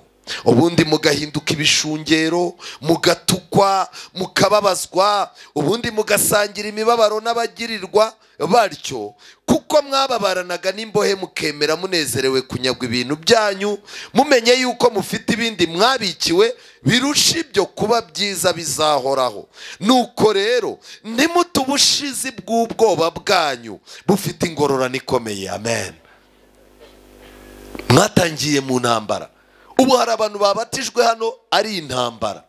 Ubundi mugahinduka ibishungero, mugatukwa, mukababazwa, ubundi mugasangira imibabaro n'abagirirwa batyo, kuko mwababaranaga n'imbohe mukemera munezerewe kunyagwa ibintu byanyu, mumenye yuko mufite ibindi mwabikiwe birusha ibyo kuba byiza bizahoraho. Nuko rero ntimute ubushizi bw'ubwoba bwanyu bufite ingororano ikomeye. Amen. Mwatangiye mu ntambara, Ubu hari abantu babatijwe hano ari intambara.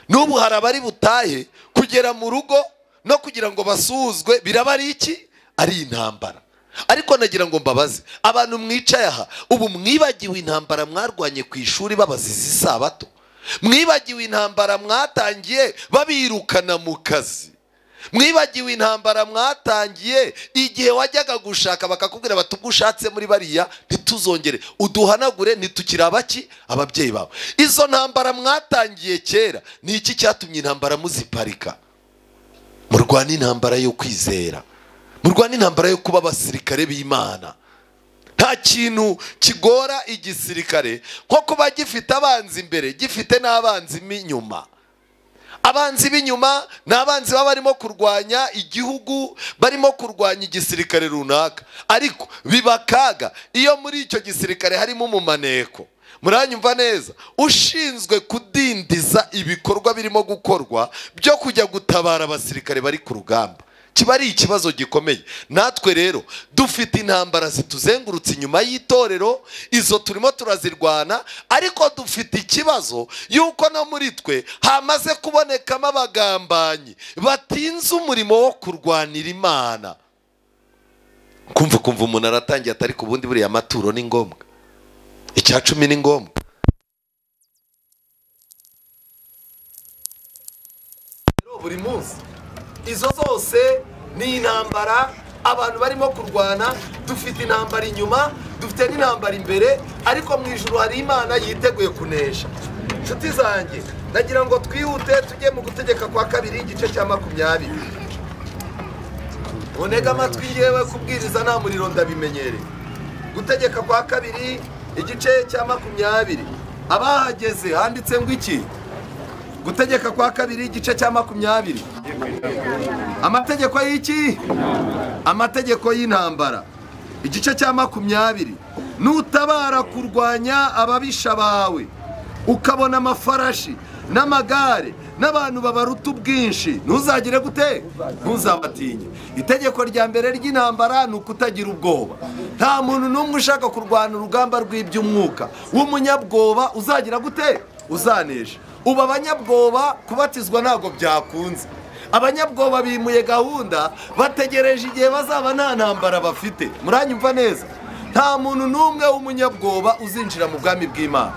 N'ubu hari abari butahe kugera mu rugo no kugira ngo basuzwe biraba ari iki? Ari intambara. Ariko nagira ngo mbabaze abantu mwicaye aha, ubu mwibagiwe intambara mwarwanye ku ishuri babaziza isabato? Mwibagiwe intambara mwatangiye babirukana mu kazi? Mwibagiwe intambara mwatangiye igihe wajyaga gushaka bakakubwira bati ubwo ushatse muri bariya ntituzongere, uduhanagure, ntitukiri abaki ababyeyi bawe? Izo ntambara mwatangiye kera, ni iki cyatumye intambara muziparika? Murwana intambara yo kwizera, murwana intambara yo kuba abasirikare b'Imana. Nta kintu kigora igisirikare nko kuba gifite abanzi imbere, gifite n'abanzi b'inyuma. Abanzi b'inyuma ni abanzi baba barimo kurwanya igihugu, barimo kurwanya igisirikare runaka. Ariko biba akaga iyo muri icyo gisirikare harimo umumaneko, muranyumva neza, ushinzwe kudindiza ibikorwa birimo gukorwa byo kujya gutabara abasirikare bari ku rugamba. Kiba ari ikibazo gikomeye. Natwe rero dufite intambara zituzengurutse inyuma y'itorero, izo turimo turazirwana, ariko dufite ikibazo yuko no muri twe hamaze kubonekamo abagambanyi batinze umurimo wo kurwanira Imana. Kumva umuntu aratangiye atari ku bundi, buriya amaturo ni ngombwa, 10% ni ngombwa. Buri munsi izo zose ni intambara abantu barimo kurwana. Dufite intambara inyuma, dufite n'intambara imbere, ariko mu ijuru hari Imana yiteguye kunesha. Inshuti zanjye, nagira ngo twihute tujye mu gutegeka kwa kabiri igice cya 20. Unega amatwi yewe, kubwiriza nta muriro ndabimenyereye. Gutegeka kwa kabiri igice cya 20. Abahageze handitse ngo iki? Gutegeka kwa kabiri igice cya 20. Amategeko y'iki? Amategeko y'intambara. Igice cya 20. Nutabara kurwanya ababisha bawe, ukabona amafarashi n'amagare n'abantu babaruta ubwinshi, ntuzagire gute? Ntuzabatinye. Itegeko rya mbere ry'intambara ni ukutagira ubwoba. Nta muntu n'umwe ushaka kurwana urugamba rw'iby'umwuka w'umunyabwoba uzagira gute? Uzanesha. Ubu abanyabwoba kubatizwa ntabwo byakunze. Abanyabwoba bimuye gahunda, bategereje igihe bazaba nta ntambara bafite. Muranyumva neza? Nta muntu n'umwe w'umunyabwoba uzinjira mu bwami bw'Imana.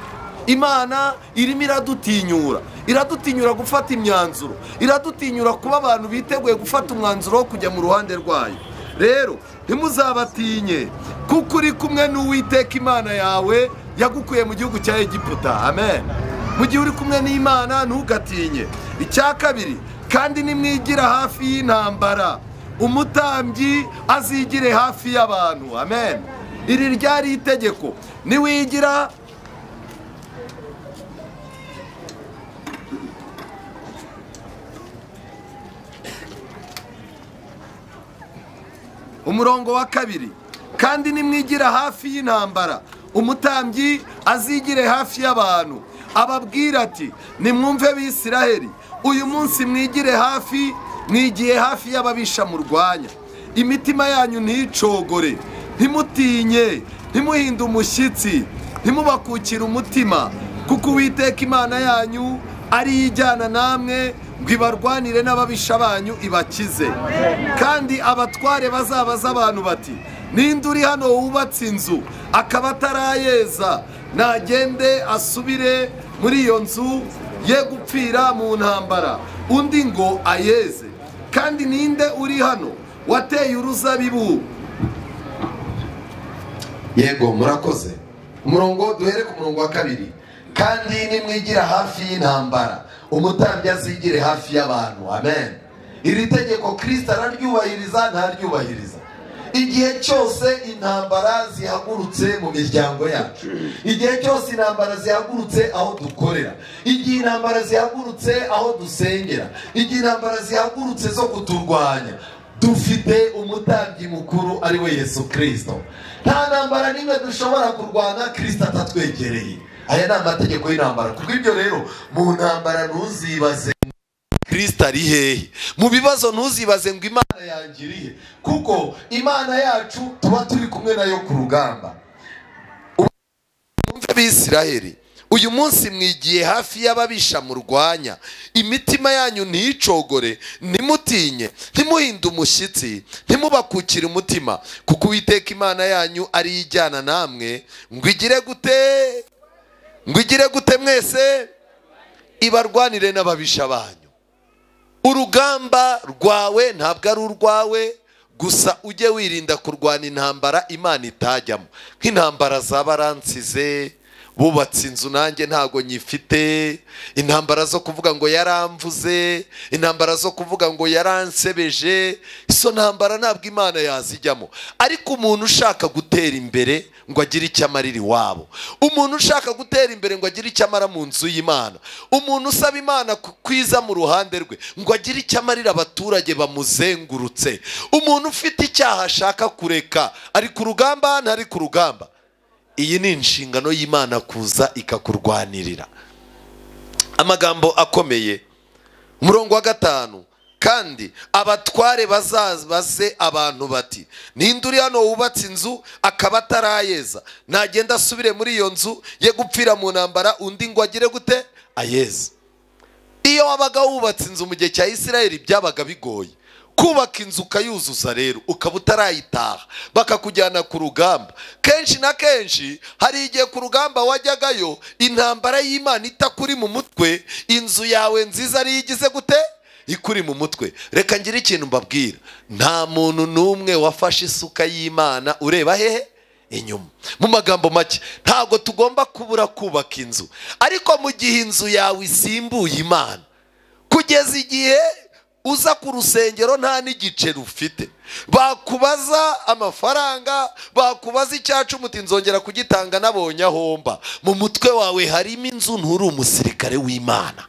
Imana irimo iradutinyura, iradutinyura gufata imyanzuro, iradutinyura kuba abantu biteguye gufata umwanzuro wo kujya mu ruhande rwayo. Rero ntimuzabatinye, kuko uri kumwe n'Uwiteka Imana yawe yagukuye mu gihugu cya Egiputa. Amen. Mu gihe uri kumwe n'Imana ntugatinye. Icya kabiri, kandi nimwigira hafi y'intambara, umutambyi azigire hafi y'abantu. Amen. Iri ryari itegeko. Niwigira umurongo wa 2, kandi nimwigira hafi y'intambara, umutambyi azigire hafi y'abantu, ababwira ati nimwumve Bisiraheli, uyu munsi mwigire hafi, mwigiye hafi y'ababisha murwanya. Imitima yanyu nticogore, ntimutinye, ntimuhinde umushyitsi, ntimubakukire umutima, kuko Uwiteka Imana yanyu ari ijyana namwe ngo ibarwanire n'ababisha banyu ibakize. Kandi abatware bazabaza abantu bati ninde uri hano wubatse inzu akaba atarayeza, nagende asubire muri iyo nzu ye gupfira mu ntambara, undi ngo ayeze. Kandi ninde uri hano wateye uruzabibu? Yego, murakoze. Umurongo duhere ku murongo wa 2. Kandi nimwigira hafi y'intambara, umutambyi azigire hafi y'abantu. Amen. Iri tegeko Kristo araryubahiriza ntaryubahiriza. Igihe cyose intambara zihagurutse mu miryango yacu, igihe cyose intambara zihagurutse aho dukorera, igihe intambara zihagurutse aho dusengera, igihe intambara zihagurutse zo kuturwanya, dufite umutambyi mukuru ari we Yesu Kristo. Nta ntambara n'imwe dushobora kurwana Kristo atatwegereye. Aya ni amategeko y'intambara. Kubw'ibyo rero, mu ntambara ntuzibaze Kristo ari hehe, mu bibazo ntuzibaze ngo Imana yangiriye, kuko Imana yacu tuba turi kumwe nayo ku rugamba. Umve Bisiraheli, Uyu munsi mwigiye hafi y'ababisha murwanya, imitima yanyu ntiyicogore, ntimutinye, ntimuhinde umushyitsi, ntimubakukire umutima, kuko Uwiteka Imana yanyu ari ijyana namwe ngo igire gute, ngo igire gute mwese, ibarwanire n'ababisha banyu. Urugamba rwawe ntabwo ari urwawe gusa, ujye wirinda kurwana intambara Imana itajyamo, nk'intambara z'abaransize bubatse inzu nanjye ntago nyifite, intambara zo kuvuga ngo yaramvuze, intambara zo kuvuga ngo yaransebeje. Izo ntambara ntabwo Imana yazijyamo. Ariko umuntu ushaka gutera imbere ngo agire icyo amarira iwabo, umuntu ushaka gutera imbere ngo agire icyo amara mu nzu y'Imana, umuntu usaba Imana kwiza mu ruhande rwe ngo agire icyo amarira abaturage bamuzengurutse, umuntu ufite icyaha ashaka kureka, ari ku rugamba ntari ku rugamba, iyi ni inshingano y'Imana kuza ikakurwanirira. Amagambo akomeye, umurongo wa 5: kandi abatware bazabaze abantu bati, ninde uri hano wubatse inzu akaba atarayeza? Nagenda asubire muri iyo nzu ye gupfira mu ntambara, undi ngo agire gute? Ayeze. Iyo wabaga wubatse inzu mu gihe cya Isirayeli byabaga bigoye kubaka inzu ukayuzuza, rero ukaba utarayitaha bakakujyana ku rugamba. Kenshi na kenshi hari igihe ku rugamba wajyagayo intambara y'Imana itakuri mu mutwe, inzu yawe nziza ari igize gute? Ikuri mu mutwe. Reka ngire ikintu mbabwira, nta muntu n'umwe wafashe isuka y'Imana ureba hehe? Inyuma. Mu magambo make, ntabwo tugomba kubura kubaka inzu, ariko mu gihe inzu yawe isimbuye Imana, kugeza igihe uza ku rusengero nta n'igice rufite, bakubaza amafaranga, bakubaza icyacu umuti nzongera kugitanga nabonye ahomba, mu mutwe wawe harimo inzu, nturi umusirikare w'Imana.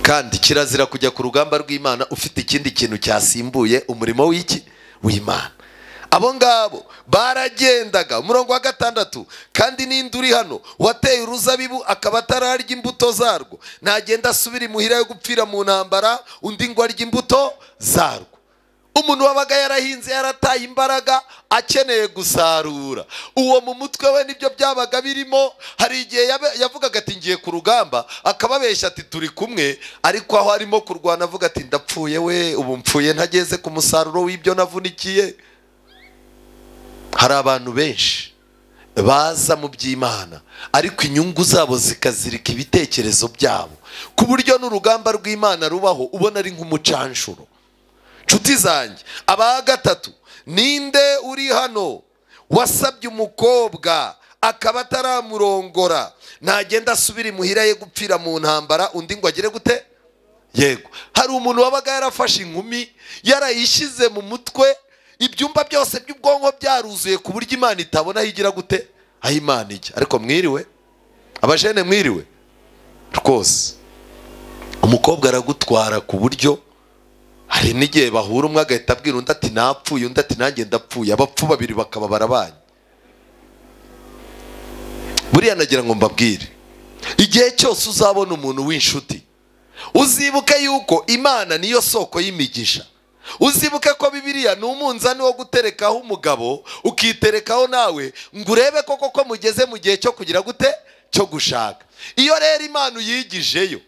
Kandi kirazira kujya ku rugamba rw'Imana ufite ikindi kintu cyasimbuye umurimo w'iki? W'Imana. Abo ngabo baragendaga. Umurongo wa 6: kandi ninde uri hano wateye uruzabibu akaba atararya imbuto zarwo? Nagenda asubira imuhira yo gupfira mu ntambara, undi ngo arye imbuto zarwo. Umuntu wabaga yarahinze yarataye imbaraga akeneye gusarura, uwo mu mutwe we nibyo byabaga birimo. Hari igihe yavugaga ati ngiye ku rugamba, akababeshya ati turi kumwe, ariko aho arimo kurwana avuga ati ndapfuye we, ubu mpfuye ntageze ku musaruro w'ibyo navunikiye. Hari abantu benshi baza mu by'Imana ariko inyungu zabo zikazirika ibitekerezo byabo, ku buryo n'urugamba rw'Imana rubaho ubona ari nk'umucanshuro. Nshuti zanjye, aba 3: ninde uri hano wasabye umukobwa akaba ataramurongora? Nagenda asubira imuhira ye gupfira mu ntambara, undi ngo agire gute? Yego. Hari umuntu wabaga yarafashe inkumi yarayishyize mu mutwe, ibyumba byose by'ubwonko byaruzuye ku buryo Imana itabona aho igira gute, aho Imana ijya. Ariko mwiriwe abajene, mwiriwe rwose. Umukobwa aragutwara ku buryo hari n'igihe bahura umwe agahita abwira undi ati napfuye, undi ati nanjye ndapfuye, abapfu babiri bakaba barabanye. Buriya nagira ngo mbabwire, igihe cyose uzabona umuntu w'inshuti, uzibuke yuko Imana niyo soko y'imigisha. Uzibuke ko Bibiliya ni umunzani wo guterekaho umugabo, ukiterekaho nawe ngo urebe koko ko mugeze mu gihe cyo kugira gute? Cyo gushaka. Iyo rero Imana uyigijeyo,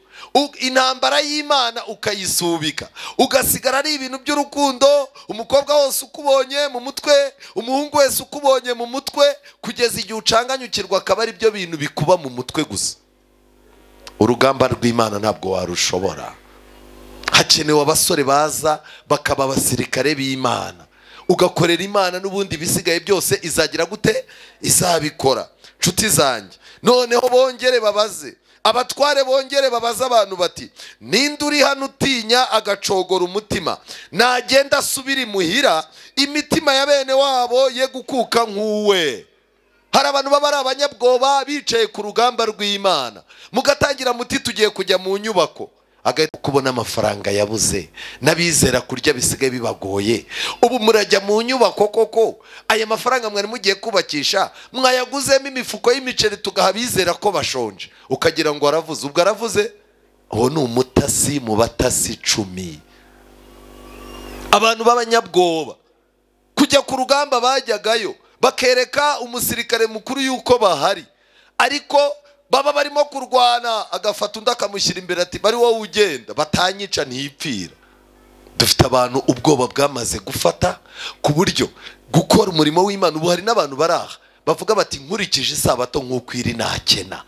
intambara y'Imana ukayisubika, ugasigara ari ibintu by'urukundo, umukobwa wose ukubonye mu mutwe, umuhungu wese ukubonye mu mutwe, kugeza igihe ucanganyukirwa akaba ari byo bintu bikuba mu mutwe gusa. Urugamba rw'Imana ntabwo warushobora. Hakenewe abasore baza bakaba abasirikare b'Imana, ugakorera Imana n'ubundi bisigaye byose izagira gute? Izabikora. Nshuti zanjye, noneho bongere babaze abatware, bongere babaze abantu bati, ninde uri hano utinya agacogora umutima? Nagenda asubira imuhira, imitima ya bene wabo ye gukuka nk'uwe. Hari abantu baba ari abanyabwoba bicaye ku rugamba rw'Imana, mugatangira muti tugiye kujya mu nyubako, agahita kubona amafaranga yabuze, n'abizera kurya bisigaye bibagoye. Ubu murajya mu nyubako koko, aya mafaranga mwari mugiye kubakisha mwayaguzemo imifuko y'imiceri tugaha abizera ko bashonje, ukagira ngo aravuze. Ubwo aravuze, uwo ni umutasi mu batasi 10. Abantu b'abanyabwoba kujya ku rugamba bajyagayo bakereka umusirikare mukuru yuko bahari, Ariko baba barimo kurwana, agafata undi akamushyira imbere ati bari wowe ugenda batanyica ntipfira. Dufite abantu ubwoba bwamaze gufata ku buryo gukora umurimo w'Imana. Ubu hari n'abantu baraha bavuga bati nkurikije isabato nk'uko iri nakena,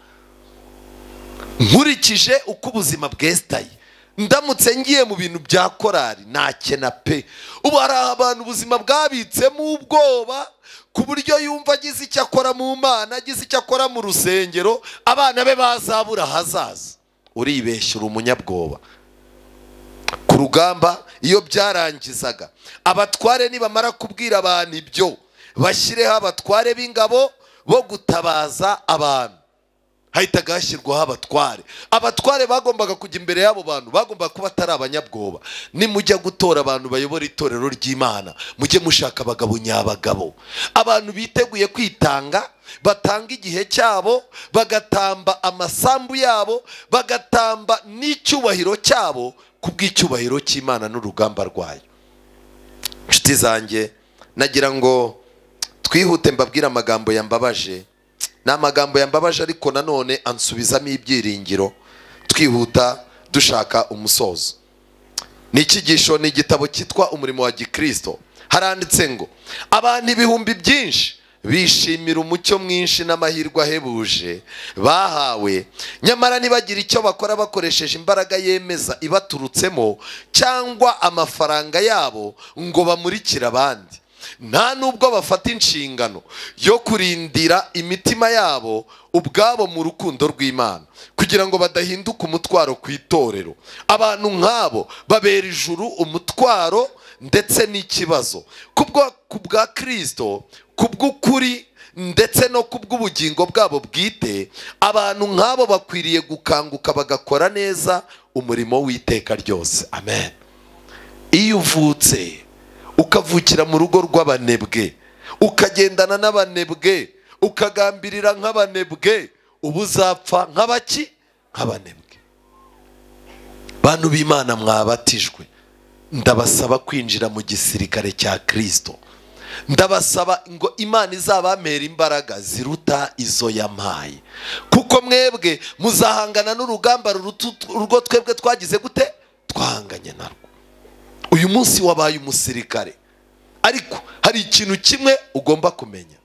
nkurikije uko ubuzima bwesitaye, ndamutse ngiye mu bintu bya korari nakena pe. Ubu hari abantu ubuzima bwabitsemo ubwoba ku buryo yumva agize icyo akora mu Mana, agize icyo akora mu rusengero, abana be bazabura hazaza. Uribeshya, uri umunyabwoba. Ku rugamba iyo byarangizaga, abatware nibamara kubwira abantu ibyo, bashyireho abatware b'ingabo bo gutabaza abantu. Hahitaga hashyirwaho abatware. Abatware bagombaga kujya imbere y'abo bantu, bagombaga kuba atari abanyabwoba. Nimujya gutora abantu bayobora itorero ry'Imana, mujye mushaka abagabo nyabagabo, abantu biteguye kwitanga, batanga igihe cyabo, bagatamba amasambu yabo, bagatamba n'icyubahiro cyabo kubw'icyubahiro cy'Imana n'urugamba rwayo. Inshuti zanjye, nagira ngo twihute mbabwire amagambo yambabaje. Ni amagambo yambabaje ariko nanone ansubizamo ibyiringiro. Twihuta dushaka umusozo. Ni icyigisho, ni igitabo cyitwa Umurimo wa Gikristo. Haranditse ngo abantu ibihumbi byinshi bishimira umucyo mwinshi n'amahirwe ahebuje bahawe, nyamara ntibagira icyo bakora bakoresheje imbaraga yemeza ibaturutsemo cyangwa amafaranga yabo ngo bamurikire abandi. Nta nubwo bafata inshingano yo kurindira imitima yabo ubwabo mu rukundo rw'Imana kugira ngo badahinduka umutwaro ku itorero. Abantu nk'abo babera ijuru umutwaro ndetse n'ikibazo kubwa Kristo, kubw'ukuri ndetse no kubw'ubugingo bwabo bwite. Abantu nk'abo bakwiriye gukanguka bagakora neza umurimo w'iteka ryose. Amen. Iyo uvutse ukavukira mu rugo rw'abanebwe, ukagendana n'abanebwe, ukagambirira nk'abanebwe, ubu uzapfa nk'abaki? Nk'abanebwe. Bantu b'Imana mwabatijwe, ndabasaba kwinjira mu gisirikare cya Kristo. Ndabasaba ngo Imana izabamera imbaraga ziruta izo yampaye, kuko mwebwe muzahangana n'urugamba urwo twebwe twagize gute? Twahanganye narwo. Uyu munsi wabaye umusirikare, ariko hari ikintu kimwe ugomba kumenya.